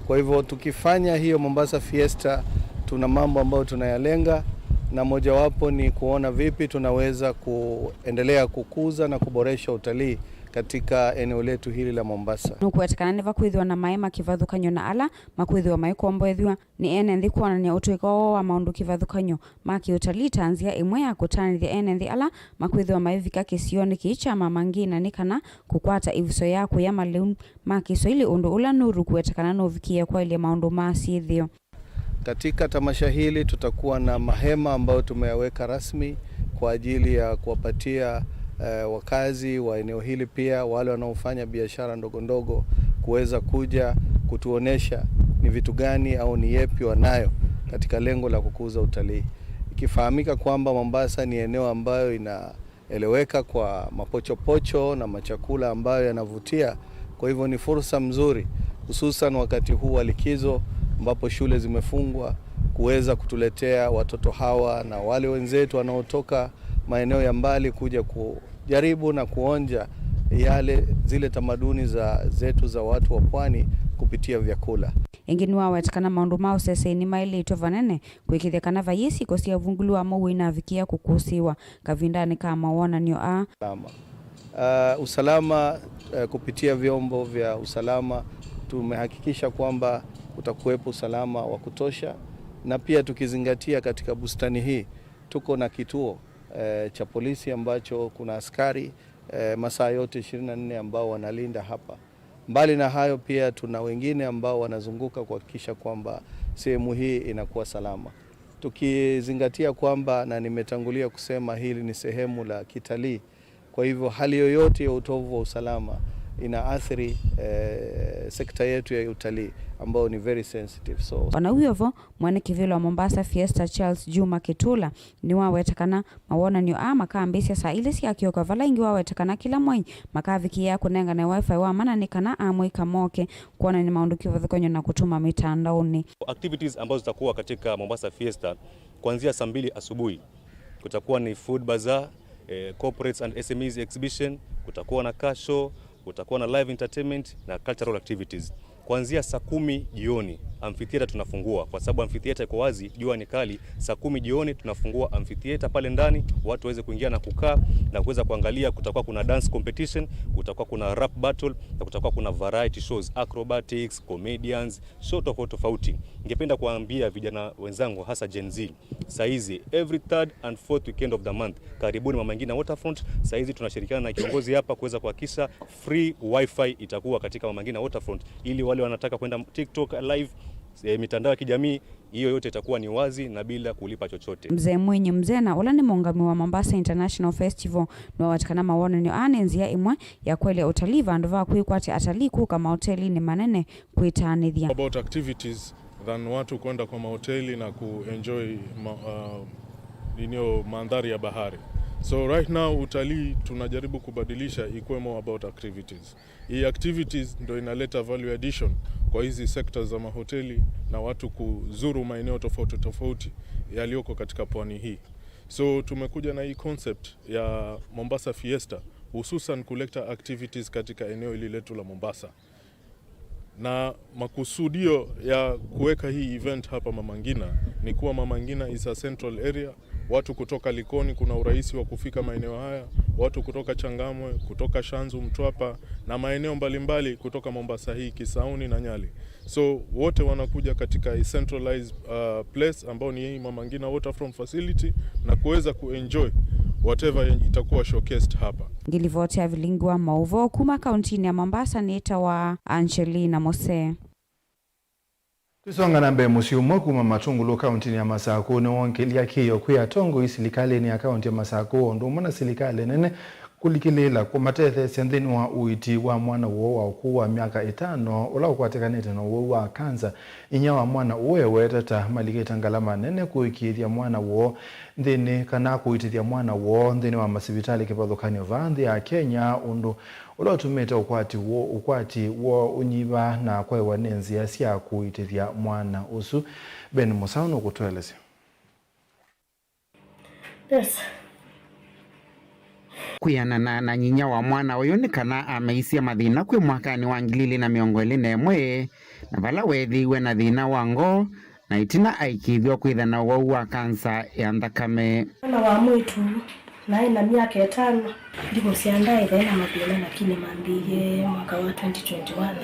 Kwa hivyo tukifanya hiyo Mombasa Fiesta, tuna mambo ambayo tunayalenga, na mojawapo ni kuona vipi tunaweza kuendelea kukuza na kuboresha utalii katika eneo letu hili la Mombasa. Nũkũweta kana nĩvakwĩthĩwa na maema kĩvathũkany'o na ala makwĩthĩwa maikomboethw'a nĩ ene nthĩ kwonany'a ũtũĩka woo wa maũndũ kĩvathũkany'o ma kĩũtalii ta nzĩa ĩmwe ya kũtanĩthya ene nthĩ ala makwĩthĩwa maivika kĩsionĩ kĩĩ kya Mama Ngina nĩ kana kũkwata ĩvuso ya kũya malĩu ma Kĩswaili, ũndũ ũla Nuru kũweta kana nũvikĩe kwaĩlya maũndũ ma syĩthĩo. Katika tamasha hili tutakuwa na mahema ambayo tumeyaweka rasmi kwa ajili ya kuwapatia, eh, wakazi wa eneo hili, pia wale wanaofanya biashara ndogo ndogo, kuweza kuja kutuonesha ni vitu gani au ni yepi wanayo katika lengo la kukuza utalii. Ikifahamika kwamba Mombasa ni eneo ambayo ina eleweka kwa mapochopocho na machakula ambayo yanavutia. Kwa hivyo ni fursa mzuri, hususan wakati huu wa likizo ambapo shule zimefungwa, kuweza kutuletea watoto hawa na wale wenzetu wanaotoka maeneo ya mbali kuja kujaribu na kuonja yale, zile tamaduni za, zetu za watu wa pwani kupitia vyakula. Ĩngĩ nĩwaweta kana maũndũ ma ũsesei nĩmaĩlĩtwe vanene kwĩkĩthya kana vayĩ siko sya ũvungũlu wa mũuo inavikĩa kũkũsĩĩwa kavindanĩ ka mawonany'o aa. Usalama. Uh, usalama, uh, kupitia vyombo vya usalama tumehakikisha kwamba kutakuwepo usalama wa kutosha, na pia tukizingatia katika bustani hii tuko na kituo, uh, cha polisi ambacho kuna askari, uh, masaa yote ishirini na nne ambao wanalinda hapa. Mbali na hayo, pia tuna wengine ambao wanazunguka kuhakikisha kwamba sehemu hii inakuwa salama. Tukizingatia kwamba, na nimetangulia kusema, hili ni sehemu la kitalii. Kwa hivyo, hali yoyote ya utovu wa usalama inaathiri, eh, sekta yetu ya utalii, ambayo ni very sensitive. So, O na wĩ o vo, mwene kĩvĩla wa Mombasa Fiesta Charles Juma Kitula nĩwaweta kana mawonany'o aa makambĩĩsya saa ilĩ sya kĩoko, vala ĩngĩ waweta kana kĩla mwai makavikĩĩa kũnengane Wi-Fi wa mana nĩ kana amũika moke kwonany'a maũndũ kĩvathũkany'o na kũtũma mĩtandaonĩ. Activities ambazo zitakuwa katika Mombasa Fiesta, kuanzia saa mbili asubuhi, kutakuwa ni food bazaar, eh, corporates and S M Es exhibition, kutakuwa na car show, kutakuwa na live entertainment na cultural activities. Kuanzia saa kumi jioni, amphitheater tunafungua, kwa sababu amphitheater iko wazi, jua ni kali. Saa kumi jioni tunafungua amphitheater pale ndani, watu waweze kuingia na kukaa na kuweza kuangalia. Kutakuwa kuna dance competition, kutakuwa kuna rap battle, na kutakuwa kuna variety shows, acrobatics, comedians, show tofauti tofauti. Ningependa kuambia vijana wenzangu, hasa Gen Z, Saizi, every third and fourth weekend of the month, karibuni Mama Ngina Waterfront. Saizi tunashirikiana na kiongozi hapa kuweza kuhakikisha free wifi itakuwa katika Mama Ngina Waterfront, ili wale wanataka kwenda TikTok live, eh, mitandao ya kijamii, hiyo yote itakuwa ni wazi na bila kulipa chochote. Mzee Mwinyi Mzena, ũla nĩ mũũngamĩi wa Mombasa International Festival, nĩwawatikana mawonany'o aa nĩ nzĩa ĩmwe ya kũelya ũtalii vandũ va kwĩkwatya atalii kũka maotelinĩ manene kwĩtaanĩthya. About activities than watu kwenda kwa mahoteli na kuenjoy ma, uh, ninio mandhari ya bahari. So right now utalii tunajaribu kubadilisha ikuwe more about activities. Hii activities ndo inaleta value addition kwa hizi sectors za mahoteli na watu kuzuru maeneo tofauti tofauti yaliyoko katika pwani hii. So tumekuja na hii concept ya Mombasa Fiesta, hususan kuleta activities katika eneo hili letu la Mombasa. Na makusudio ya kuweka hii event hapa Mama Ngina ni kuwa Mama Ngina is a central area. Watu kutoka Likoni kuna urahisi wa kufika maeneo haya, watu kutoka Changamwe, kutoka Shanzu, Mtwapa na maeneo mbalimbali kutoka Mombasa hii, Kisauni na Nyali. So wote wanakuja katika a centralized, uh, place ambao ni hii Mama Ngina Waterfront Facility na kuweza kuenjoy whatever itakuwa showcased hapa. Ngilivoti ya vilingi wa maũvoo kuma kauntinĩ ya Mombasa nĩtawa Angelina Mose. Tũsonga na mbee, mũsyĩ ũmwe kuma Matungulu kauntinĩ ya Masakũ nĩwongĩlya kĩĩo kwĩ atongoi silikalĩnĩ ya kaunti ya Masakũ o ũndũ ũmwe na silikalĩ nene kũlikĩlĩĩla kũmatetheesya nthĩnĩ wa ũiiti wa mwana woo wa ũkũũ wa myaka ĩtano ũla ũkwatĩkanĩte na ũwau wa kanza. Inyia wa mwana ũũ eweta ta malikĩte ngalama nene kũĩkĩĩthya mwana woo nthĩnĩ kana kũitĩthya mwana woo nthĩnĩ wa masivitalĩ kĩvathũkany'o vaa nthĩ ya Kenya, ũndũ ũla ũtumĩte ũkwati woo, ũkwati woo ũnyiva na kwaĩwa nĩ nzĩa sya kũitĩthya mwana ũsu. Ben Mũsaũ nũkũtũelesya. Yes. Kwĩanana na nyinyia wa mwana ũyũ nĩ kana ameisye mathĩna kwĩ mwakanĩ wa ngili ilĩ na mĩongo ĩlĩ na ĩmwe, na vala weethĩiwe na thĩna wa ngoo, na ĩtina aikĩĩthw'a kwĩtha na ũwau wa kanza ya nthakame. Mwana wa mwĩĩtu naĩ na myaka ĩtano. Ndimũsyaa ndaĩthae na mathĩna, lakini mambĩĩie mwaka wa twenty twenty-one,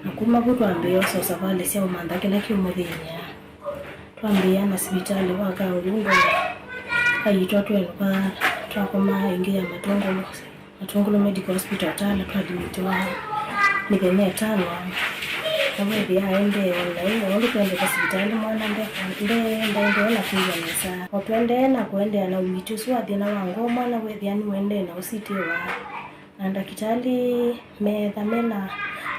na kuma vu twambĩĩa ũseo savalĩ sya ũmantha kĩla kĩũmũthĩny'a. Twambĩĩa na sivitalĩ wa Kangundo, aitwa twenũka, twakoma ĩngĩ ya Matungulu. Matungulu Medical Hospital Tala, twalimitiwa mĩthenya ĩtano. Na weethĩa aendee o naĩ, o ũndũ twendete sivitalĩ, mwana nde-, nde-, ndaendee na kwĩw'a nesa. O tũendee na kũendeea na ũiiti ũsu wa thĩna wa ngoo, mwana weethĩa nĩũendee na ũsitĩwa. Na ndakĩtalĩ meetha mena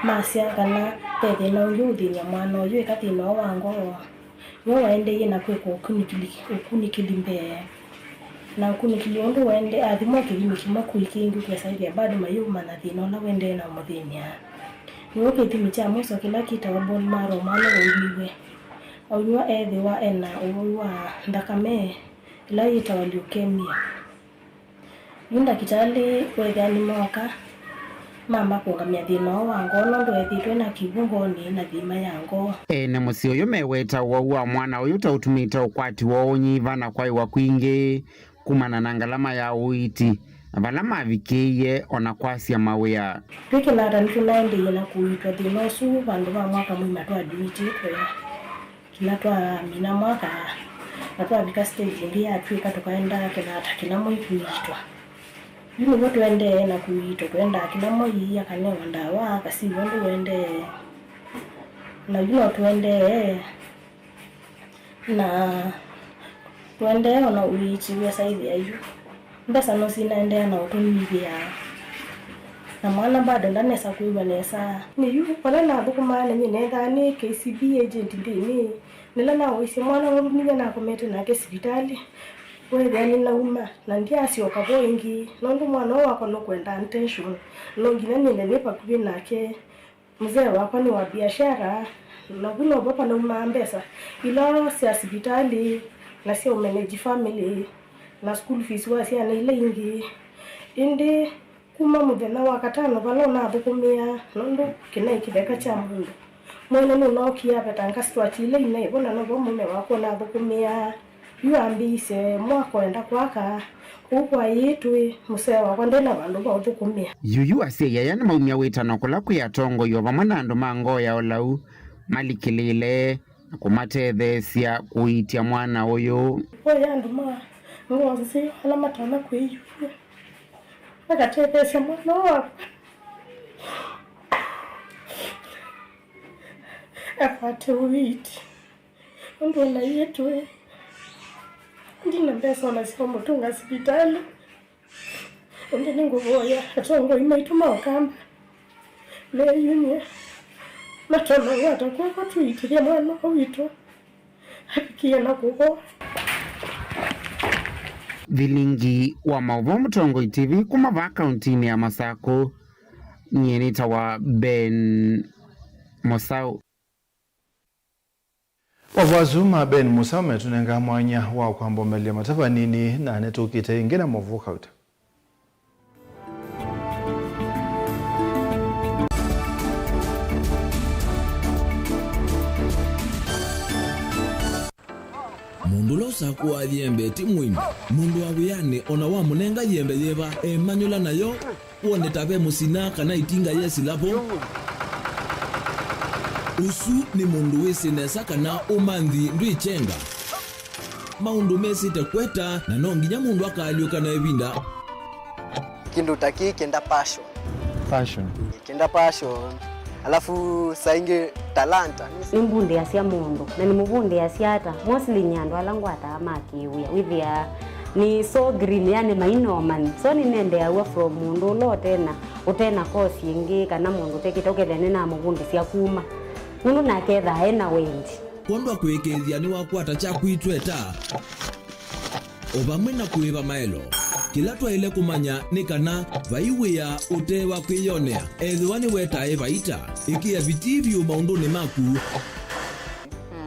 masya kana ve thĩna ũngĩ ũthĩny'a mwana ũyũ, eka thĩna ũũ wa ngoo. Nĩwe waendeeie na kwĩkwa ũkunĩkĩli, ũkunĩkĩli mbee. Na ũkunĩkĩli ũndũ waendee, athimwa kĩthimi kĩmwe kũi kĩngĩ, ũkesa ĩthĩa bado mayĩũmanya thĩna ũla ũendee na ũmũthĩny'a. Nĩw'o kĩthimi kya mũisyo kĩla kĩtawa bone marrow, mwana waũmiw'e. Aũnyw'a eethĩwa e na ũwau wa nthakame ĩla yĩtawa leukemia. Yu ndakĩtalĩ weethĩa nĩmooka, mamba kũũngamya thĩna ũũ wa ngoo nũndũ ethĩĩtwe na kĩw'ũ ngoonĩ na thĩna ya ngoo. Ene mũsyĩ ũyũ meweta ũwau wa mwana ũyũ ta ũtumĩte ũkwati woo ũnyiva na kwaĩwa kwingĩ kumana na ngalama ya ũiiti, na vala mavikĩie o na kwasya mawĩa. Twĩ Kenyatta nĩtũnaendeeie na kũiitwa thĩna ũsu vandũ va mwaka mũima twaadmitĩtwe. Kĩla twamina mwaka, na twavika stage ĩngĩ yatw'ĩka tũkaendaa Kenyatta kĩla mwei kũiitwa. Yu nĩw'o tũendee na kũiitwa, tũendaa kĩla mwei, akanewa ndawa, akasiw'a ũndũ ũendee. Na yu no tũendee na tũendee o na ũiiti wĩsaĩthĩa yu. Mbesa no sinaendeea na ũtũnyivĩa, na mwana bado ndanesa kwĩw'a nesa. Nĩ yu, vala nathũkũmaa na nyie neethaa nĩ K C B agent nthĩnĩ. Nĩla nawaisye mwana ũũ nĩw'o nakomete nake sivitalĩ, weethĩa nĩnauma, na ndyasyoka vo ĩngĩ, nũndũ mwana ũũ wakwa nũkwenda attention, no nginya nĩende nĩ vakuvĩ nake. Mzee wakwa nĩ wa biashara, na vu novo panaumaa mbesa ila sya sivitalĩ na sya ũmanage family na school fees wa syana ila ingĩ. Ĩndĩ kuma mũthenya wa katano vala ũnathũkũmĩa, nũndũ kĩnaĩ kĩtheka kya mũndũ, mwene nũnookie avetanga sitwachi ila inaĩ vo, na novo mũme wakwa ũnathũkũmĩaa. Yu ambĩĩisye mwako enda kwaka, kũu kwa ĩĩ tũĩ, mũseo wakwa nde na vandũ va ũthũkũmĩa. Yuyu asyai aya nĩmaumya wĩtano kũla kwĩ atongoi o vamwe na andũ ma ngoo ya ũlau malikĩlĩĩle kũmatetheesya kũiitya mwana ũyũ. Oya andũ ma ngoo nzeo ala matonya kwĩyumya makatetheesya mwana ũũ wakwa akwate ũiiti. Ũndũ ona iĩtwe ndina mbesa ona sya ũmũtũnga sivitalĩ. Ĩndĩ nĩngũvoya atongoi maitũ ma Ũkamba meyumye, matonya kwata kw'oko tũiitĩthye mwana ũũ witũ avikie na kũvoa. Vilingi wa maũvoo Mũtongoi T V kuma vaa kauntinĩ ya Masakũ, nyie nĩtawa Ben Mũsaũ. Mavoo asu ma Ben Mũsaũ metũnengaa mwanya wa kwamba ũmelya matavaa nini, na nĩtũkĩte ĩngĩ na mavoo kauta. Mũndũ ũla ũsakũaa yembe ti mũimi. Mũndũ wa wĩanĩ o na wamũnenga yembe yĩva, emanyũla nayo, wone ta ve mũsina kana ĩtinga yesĩla vo. Ũsu nĩ mũndũ wĩsĩ nesa kana ũmanthi ndwĩkyenga. Maũndũ mesĩte kweta, na no nginya mũndũ akaalyũka na ĩvinda. Kĩndũ ta kĩĩ kĩenda passion. Passion. Kĩenda passion. Alafu saa ingĩ talanta. Nĩmbundĩasya mũndũ, na nĩmũvundĩasya ata? Mostly nĩ andũ ala ngwataa ma kĩwĩa. Wĩthĩaa nĩ so green, yani mainomani. So nĩnendeaw'a from mũndũ ũla ũtena, ũtena course ĩngĩ, kana mũndũ ũtekĩte, ũkethĩa nĩnamũvundĩsya kuma. Nũndũ nake ethaa ena wendi. Kwondũ wa kũĩkĩĩthya nĩwakwata kyaku itweta. O vamwe na kũĩva maelo. Kĩla twaĩle kũmanya nĩ kana vai wĩa ũte wa kwĩyonea, ethĩwa nĩwetae vaita, ĩkĩa vitii vyũ maũndũnĩ maku.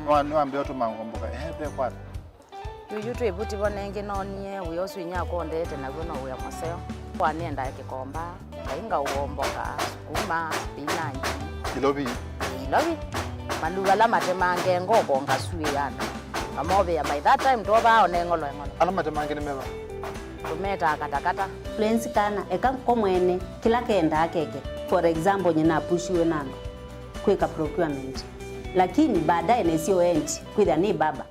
Nĩwa-, nĩwambĩa ũtũma ngomboka, ehe, ve kwata. Yuyu twĩ vuti vo nengĩ noonie wĩa ũsu inyakwa ũndete naw'o no wĩa mũseo. Kwa nĩendae kĩkomba. Ngai ngaũomboka, sukuma, spinach. Ilovi? Ilovi. Maluva ala matemange ngoko ngasuĩana. Ngamovĩa by that time twovaa one ng'olo eng'olo. Ala matemange nĩ meva? Tũmetaa katakata. Lens kana, eka ko mwene, kĩla kendaa keke. For example, nyina apushiwe na andũ kwĩka procurement. Lakini baadaye nesio endi, kwĩthĩa nĩ baba.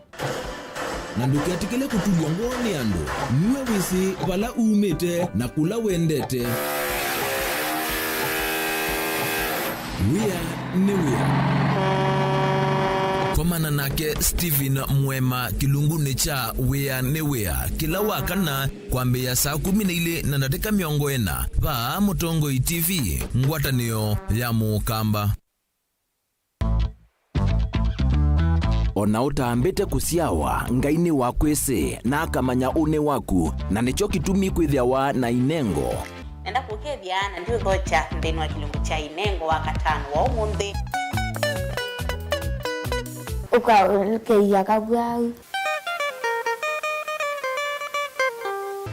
Na ndũketĩkĩle kũtulw'a ngoo nĩ andũ. Nue wĩsĩ vala umĩte na kũla wendete. Wĩa nĩ wĩa. Komana nake Stephen Mwema kĩlungunĩ kya Wĩa nĩ Wĩa kĩla wa kana kwambĩĩa saa kũmi na ilĩ na ndatĩka mĩongo ĩna vaa Mũtongoi T V, ngwatanĩo ya Mũkamba. O na ũtambĩte kũsyawa, Ngai nĩwakwĩsĩ, na akamanya ũnĩ waku, na nĩkyo kĩtumi kwĩthĩawa na inengo. Nenda kũkethya na ndiũthokya nthĩnĩ wa kĩlungu kya inengo wa katano wa ũmũnthĩ. Ũkaũlũkĩia kavwau.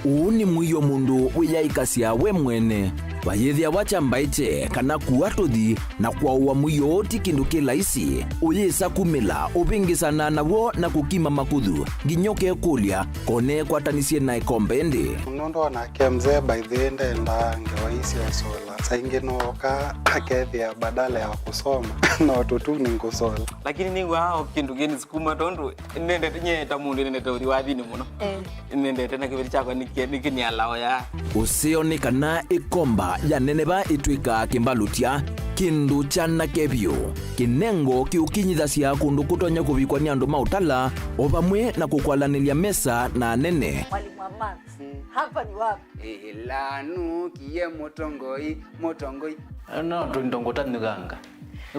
Ũũ nĩ mũio mũndũ wĩyaĩkasya we mwene. Vayĩthĩawa kyambaĩkye kana kua tũthi na kwaũa mũio ũũ ti kĩndũ kĩ laisi. Ũyĩsa kumĩla, ũvĩngĩsana naw'o na kũkima makũthũ, nginya ũkekũlya, ko neekwatanĩsye na ĩkombe ĩndĩ? Nũndũ onake mzee by the way ndendaa ngewa ii sya ũsola. Saa ingĩ nooka akethĩa badala ya kũsoma no tũtuni ngũsola. Lakini nĩw'aa o kĩndũ kĩnĩsukuma tondũ nĩnendete, nyie ta mũndũ nĩnendete ũthi wathinĩ mũno. Eh. Nĩnendete na kĩveti kyakwa nĩkĩ-, nĩkĩnialaoya. Ũseo nĩ kana ĩkomba ya neneva ĩtw'ĩkaa kĩmbalũtya, kĩndũ kyanake vyũ. Kĩnengo kĩũkinyithasya kũndũ kũtonya kũvikwa nĩ andũ ma ũtala, o vamwe na kũkwalanĩlya mesa na anene. Mwalimu wa maths, hapa ni wapi? Ĩla nũkie mũtongoi, mũtongoi. No tũindo ngũtanyũkanga.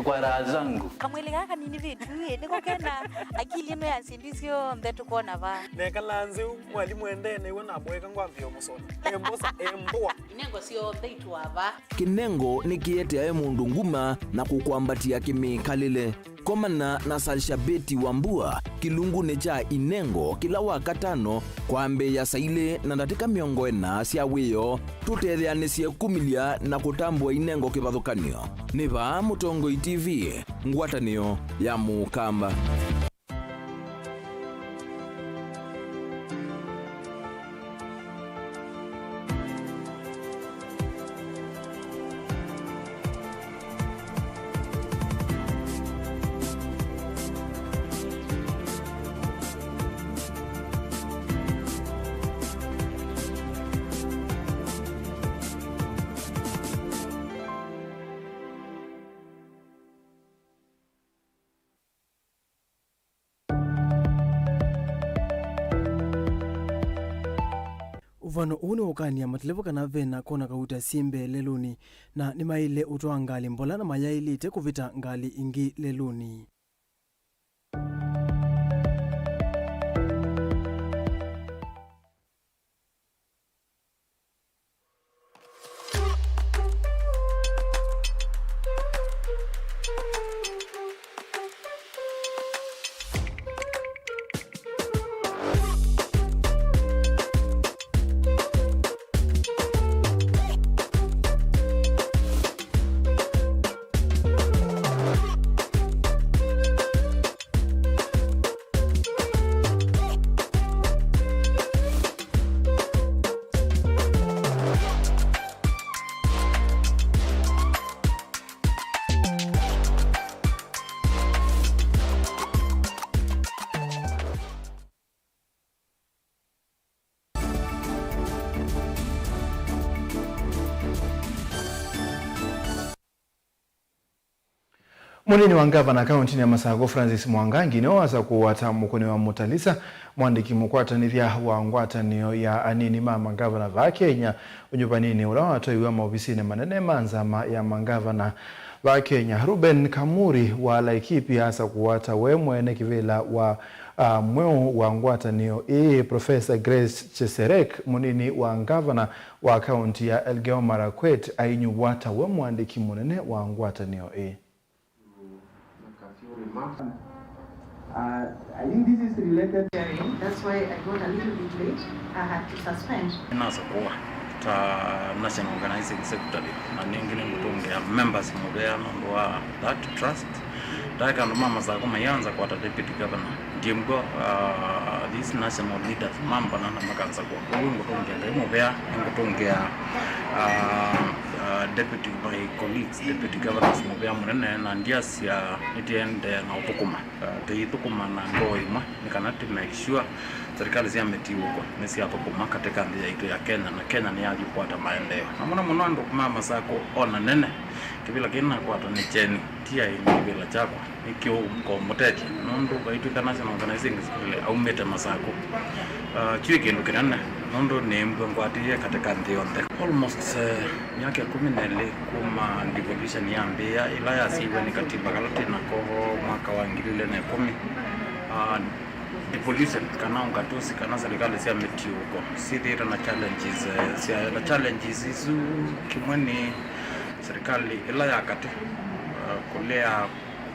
Kwa raha zangu. Kamwĩlĩ kaa kanini vitu ĩ, nĩko kena akili ĩno ya syĩndũ syonthe tũkwona vaa. Nekalaa nzĩ ũ, mwalimũ endee nĩw'o namũeka ngwambĩĩa ũmũsona. Embosa, embũa. Inengo syonthe itũa vaa. Kĩnengo nĩkĩeteae mũndũ nguma na kũkwambatĩa kĩmĩkalĩle. Komana na Salshabeti Wambua kĩlungunĩ kya inengo kĩla wa katano kwambĩĩa saa ilĩ na ndatĩka mĩongo ĩna sya wĩoo. Tũtetheanĩsye kumĩlya na kũtambũa inengo kĩvathũkany'o. Nĩ vaa Mũtongoi T V, ngwatanĩo ya Mũkamba. Mũvano ũũ nĩ ũkany'a mateleva kana ve na kona kauta syĩ mbee lelũnĩ, na nĩmaĩle ũtwaa ngalĩ mbola na mayaĩlĩte kũvĩta ngalĩ ingĩ lelũnĩ. Mũnini wa ngavana kaũntĩnĩ ya Masakũ, Francis Mwangangi, nĩwe wasa kũwata mũkũnĩ wa Mũtalisa, mũandĩki mũkwatanĩthya wa ngwatanĩo ya anini ma mangavana vaa Kenya, ũnyuvanĩnĩ ũla watwaiwe maovisinĩ manene ma nzama ya mangavana vaa Kenya. Reuben Kamuri wa Laikipia asa kũwata we mwene kĩvĩla wa, ah, mweũ wa ngwatanĩo ĩĩ, Professor Grace Cheserek, mũnini wa ngavana wa kaũntĩ ya Elgeyo Marakwet, ainyuvwa ta we mũandĩki mũnene wa ngwatanĩo ĩĩ. Uh, I think this is related. That's why I got a little bit late. I had to suspend. Nĩnasakũwa ta National Organizing Secretary, na nĩngĩ nĩngũtũngĩa members mũvea nũndũ wa that trust. Ndaeka andũ ma Masakũ maianza kwata deputy governor. Ndimbwa, uh, these national leaders mambana na makansakũwa. Kwoou ngũtũngĩa Ngai mũvea, nĩngũtũngĩa, uh, uh, deputy, my colleagues, deputy governors mũvea mũnene, na ndiasya nĩtĩendee na ũthũkũma. Uh, tũithũkũma na ngoo ĩmwe nĩ kana tũ make sure serikali sya mĩtiũko nĩsyathũkũma katika nthĩ yaitũ ya Kenya, na Kenya nĩyathi kũkwata maendeeo. Na mũno mũno andũ ma Masakũ ona nene, kĩvĩla kĩĩ nakwata nĩ kyeni, ti aĩ nĩ kĩvĩla kyakwa, nĩkĩũngũmũtethya, nũndũ vaitw'ĩka National Organizing Secretary aumĩte Masakũ. Uh, kyuĩ kĩndũ kĩnene, nũndũ nĩmbw'a ngwatĩĩe katika nthĩ yonthe. Almost, uh, myaka ĩkũmi na ĩlĩ kuma devolution yambĩĩa, ĩla yasiiwe nĩ katiba kala twĩ nako mwaka wa ngili ilĩ na ĩkũmi. Ah, devolution kana ũngatusi kana serikali sya mĩtiũko syĩthĩĩtwe na challenges, eh, syayo, na challenges isu kĩmwe nĩ serikali ĩla ya katĩ, eh, kũlea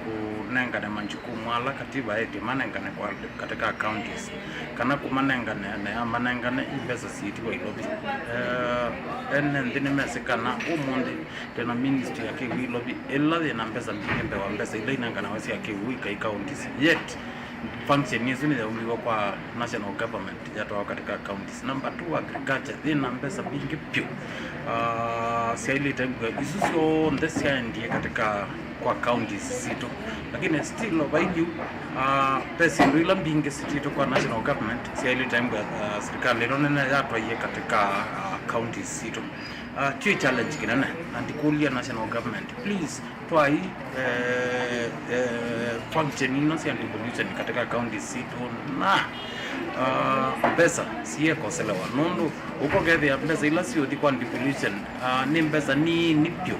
kũnengane majukumu ala katiba ĩtĩ manengane kwa katika counties, kana kũmanengane, ne amanengane i mbesa siĩtiwa Ilovi. Eh, ene nthĩ nĩmesĩ kana ũmũnthĩ twĩna ministry ya kĩw'ũ Ilovi, ĩla yĩna mbesa mbingĩ mbee wa mbesa ila inenganawa sya kĩw'ũ ikai counties. Yet, function ĩsu nĩyaumiwe kwa national government yatwawa katika counties. Number two, agriculture, yĩna mbesa mbingĩ vyũ. Ah, syaĩlĩte mbua isu syonthe syaendie katika kwa counties sitũ. Lakini still, o vai yu, ah, ve syĩndũ ila mbingĩ sititũ kwa national government syaĩlĩte mbua, ah, serikali ĩno nene yatwaie katika, ah, counties sitũ. Ah, twĩ challenge kĩnene, na ndikũlya national government, please, twai, eh, eh, function ino sya devolution katika counties sitũ na, ah, mbesa siekoselewa, nũndũ ũkokethĩa mbesa ila siũthi kwa devolution, ah, nĩ mbesa nini vyũ,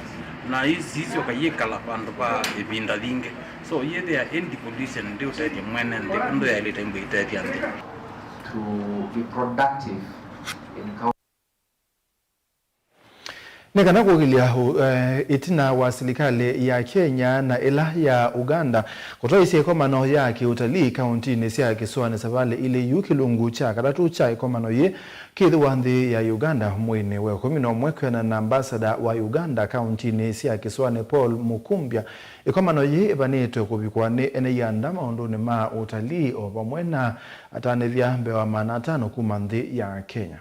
na isi isyoka yĩkala vandũ va ĩvinda yingĩ. So, yĩthĩa ĩ devolution ndĩũtethya mwene nthĩ ũndũ yaĩlĩte mbua ĩtethya nthĩ. To be productive in coun- Nĩ kana kũkĩlya ũ-, eh, ĩtina wa silikalĩ ya Kenya na ĩla ya Uganda kũtwaĩsya ĩkomano ya kĩũtalii kaũntĩnĩ sya kĩsũanĩ Savali ilĩ yu kĩlungu kya katatũ kya ĩkomano yĩĩ kĩthĩwa nthĩ ya Uganda mweinĩ wa ĩkũmi na ũmwe kwĩanana na ambasada wa Uganda kaũntĩnĩ sya kĩsũanĩ Paul Mukumbya. Ĩkomano yĩĩ ĩvanĩtwe kũvikwa nĩ ene ianda maũndũnĩ ma ũtalii o vamwe na atanĩthya mbee wa maana atano kuma nthĩ ya Kenya.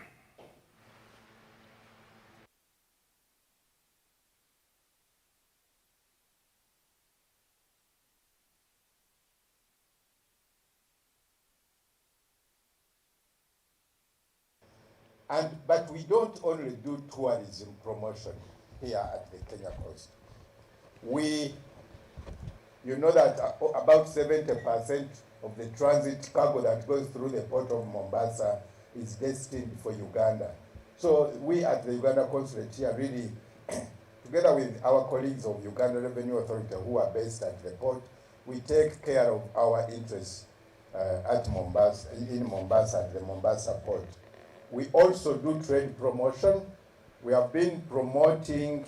And, but we don't only do tourism promotion here at the Kenya Coast. We, you know that, uh, about seventy percent of the transit cargo that goes through the port of Mombasa is destined for Uganda. So we at the Uganda Consulate here really, together with our colleagues of Uganda Revenue Authority who are based at the port, we take care of our interests, uh, at Mombasa, in Mombasa, at the Mombasa port. We also do trade promotion. We have been promoting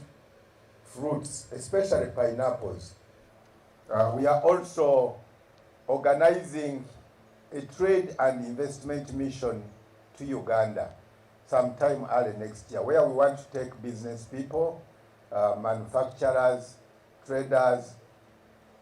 fruits, especially pineapples. Uh, we are also organizing a trade and investment mission to Uganda sometime early next year, where we want to take business people, uh, manufacturers, traders,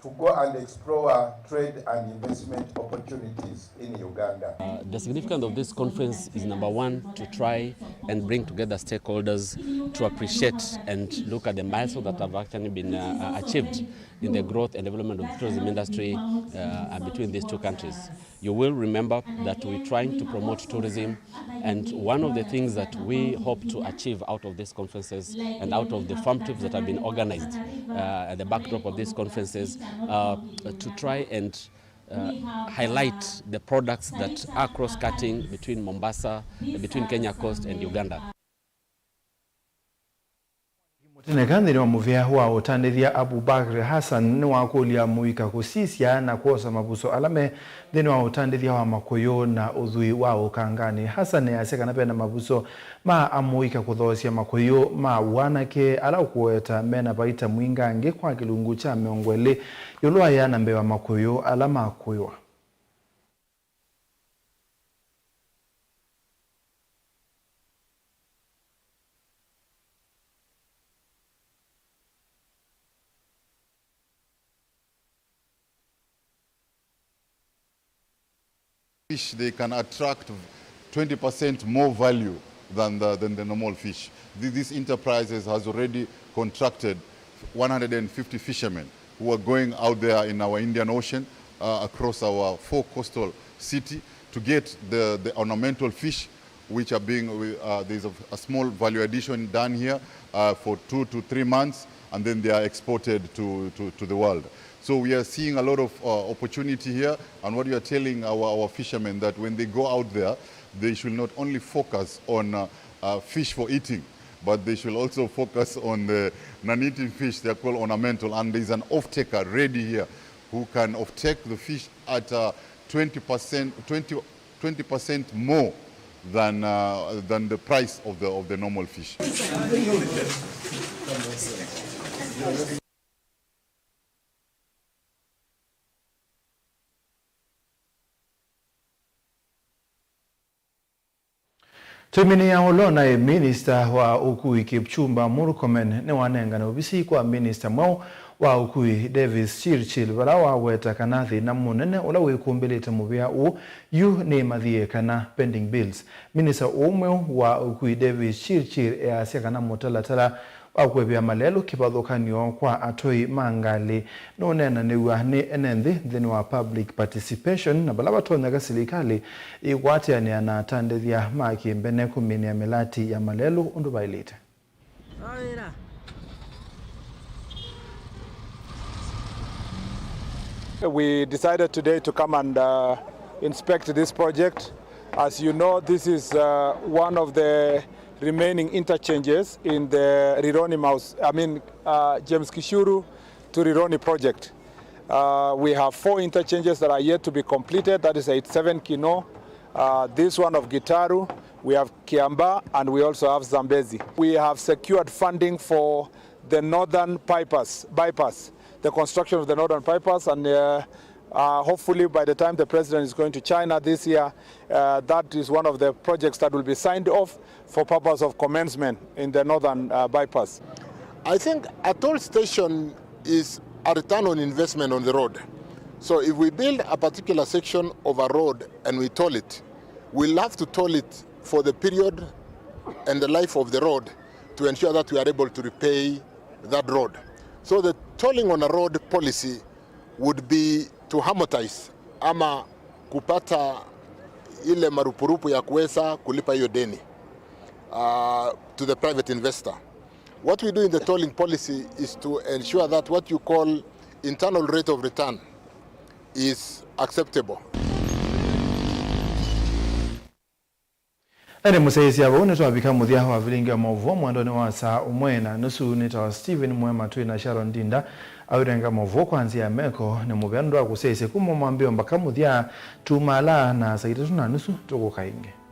to go and explore trade and investment opportunities in Uganda. Uh, the significance of this conference is, number one, to try and bring together stakeholders to appreciate and look at the milestones that have actually been, uh, uh, achieved in the growth and development of the tourism industry, uh, between these two countries. You will remember that we're trying to promote tourism, and one of the things that we hope to achieve out of these conferences and out of the farm trips that have been organized, uh, at the backdrop of these conferences, uh, to try and, uh, highlight the products that are cross-cutting between Mombasa, between Kenya coast and Uganda. Mũteneka nthĩnĩ wa mũvĩa wa ũtandĩthya, Abubakar Hassan nĩwakũlya mũika kũsisya na kwosa mavuso ala me nthĩnĩ wa ũtandĩthya wa makũyũ na ũthwii wa ũkanganĩ. Hassan easya kana vena mavuso ma amũika kũthoosya makũyũ ma wanake ala ũkũweta mena vaita mwingangĩ kwa kĩlungu kya mĩongo ĩlĩ ĩũlũ wa ĩana mbee wa makũyũ ala makũĩwa. Fish, they can attract twenty percent more value than the, than the normal fish. Th-, this enterprise has already contracted one hundred fifty fishermen who are going out there in our Indian Ocean, uh, across our four coastal city to get the, the ornamental fish which are being, uh, there's a, a small value addition done here, uh, for two to three months, and then they are exported to, to, to the world. So we are seeing a lot of, uh, opportunity here, and what we are telling our, our fishermen that when they go out there, they should not only focus on, uh, uh, fish for eating, but they should also focus on the non-eating fish, they are called ornamental, and there's an off-taker ready here who can off-take the fish at, uh, twenty percent, twenty, twenty percent more than, uh, than the price of the, of the normal fish. Tũiminĩa ũla ũnaĩ minista wa ũkui Kipchumba Murkomen nĩwanengane ovisi kwa minista mweũ wa ũkui Davis Chirchir, vala waweta kana thĩna mũnene ũla wĩkũmbĩlĩte mũvĩa ũũ yu nĩ mathiĩ kana pending bills. Minista ũũ mweũ wa ũkui Davis Chirchir easya kana mũtalatala wa kũĩvĩa malelũ kĩvathũkany'o kwa atwai ma ngalĩ nũneenanĩw'a nĩ ene nthĩ nthĩnĩ wa public participation, na vala vatonyeka silikalĩ ĩkwatĩanĩa na atandĩthya ma kĩmbene kũminĩa mĩlati ya malelũ ũndũ vaĩlĩte. We decided today to come and, uh, inspect this project. As you know, this is, uh, one of the remaining interchanges in the Rironi Maus-, I mean, uh, James Gishuru to Rironi project. Uh, we have four interchanges that are yet to be completed. That is eighty-seven Kino, uh, this one of Gitaru, we have Kiambaa, and we also have Zambezi. We have secured funding for the northern bypass, bypass, the construction of the northern bypass, and, uh, uh, hopefully by the time the president is going to China this year, uh, that is one of the projects that will be signed off for purpose of commencement in the northern, uh, bypass. I think a toll station is a return on investment on the road. So if we build a particular section of a road and we toll it, we'll have to toll it for the period and the life of the road to ensure that we are able to repay that road. So the tolling on a road policy would be to amortize ama kupata ile marupurupu ya kuweza kulipa hiyo deni, uh, to the private investor. What we do in the tolling policy is to ensure that what you call internal rate of return is acceptable. Ĩndĩ mũsyaĩĩsya, vau nĩtwavika mũthya wa vilingi wa maũvoo mwendonĩ wa saa ũmwe na nusu. Nĩtawa Stephen Mwema, twĩ na Sharon Ndinda awĩrenga maũvoo kwa nzĩa ya meko. Nĩ mũvea nũndũ wa kũsyaĩĩsya kuma mwambĩo mbaka mũthya. Tumaala na saa itatũ na nusu tũkũka ĩngĩ.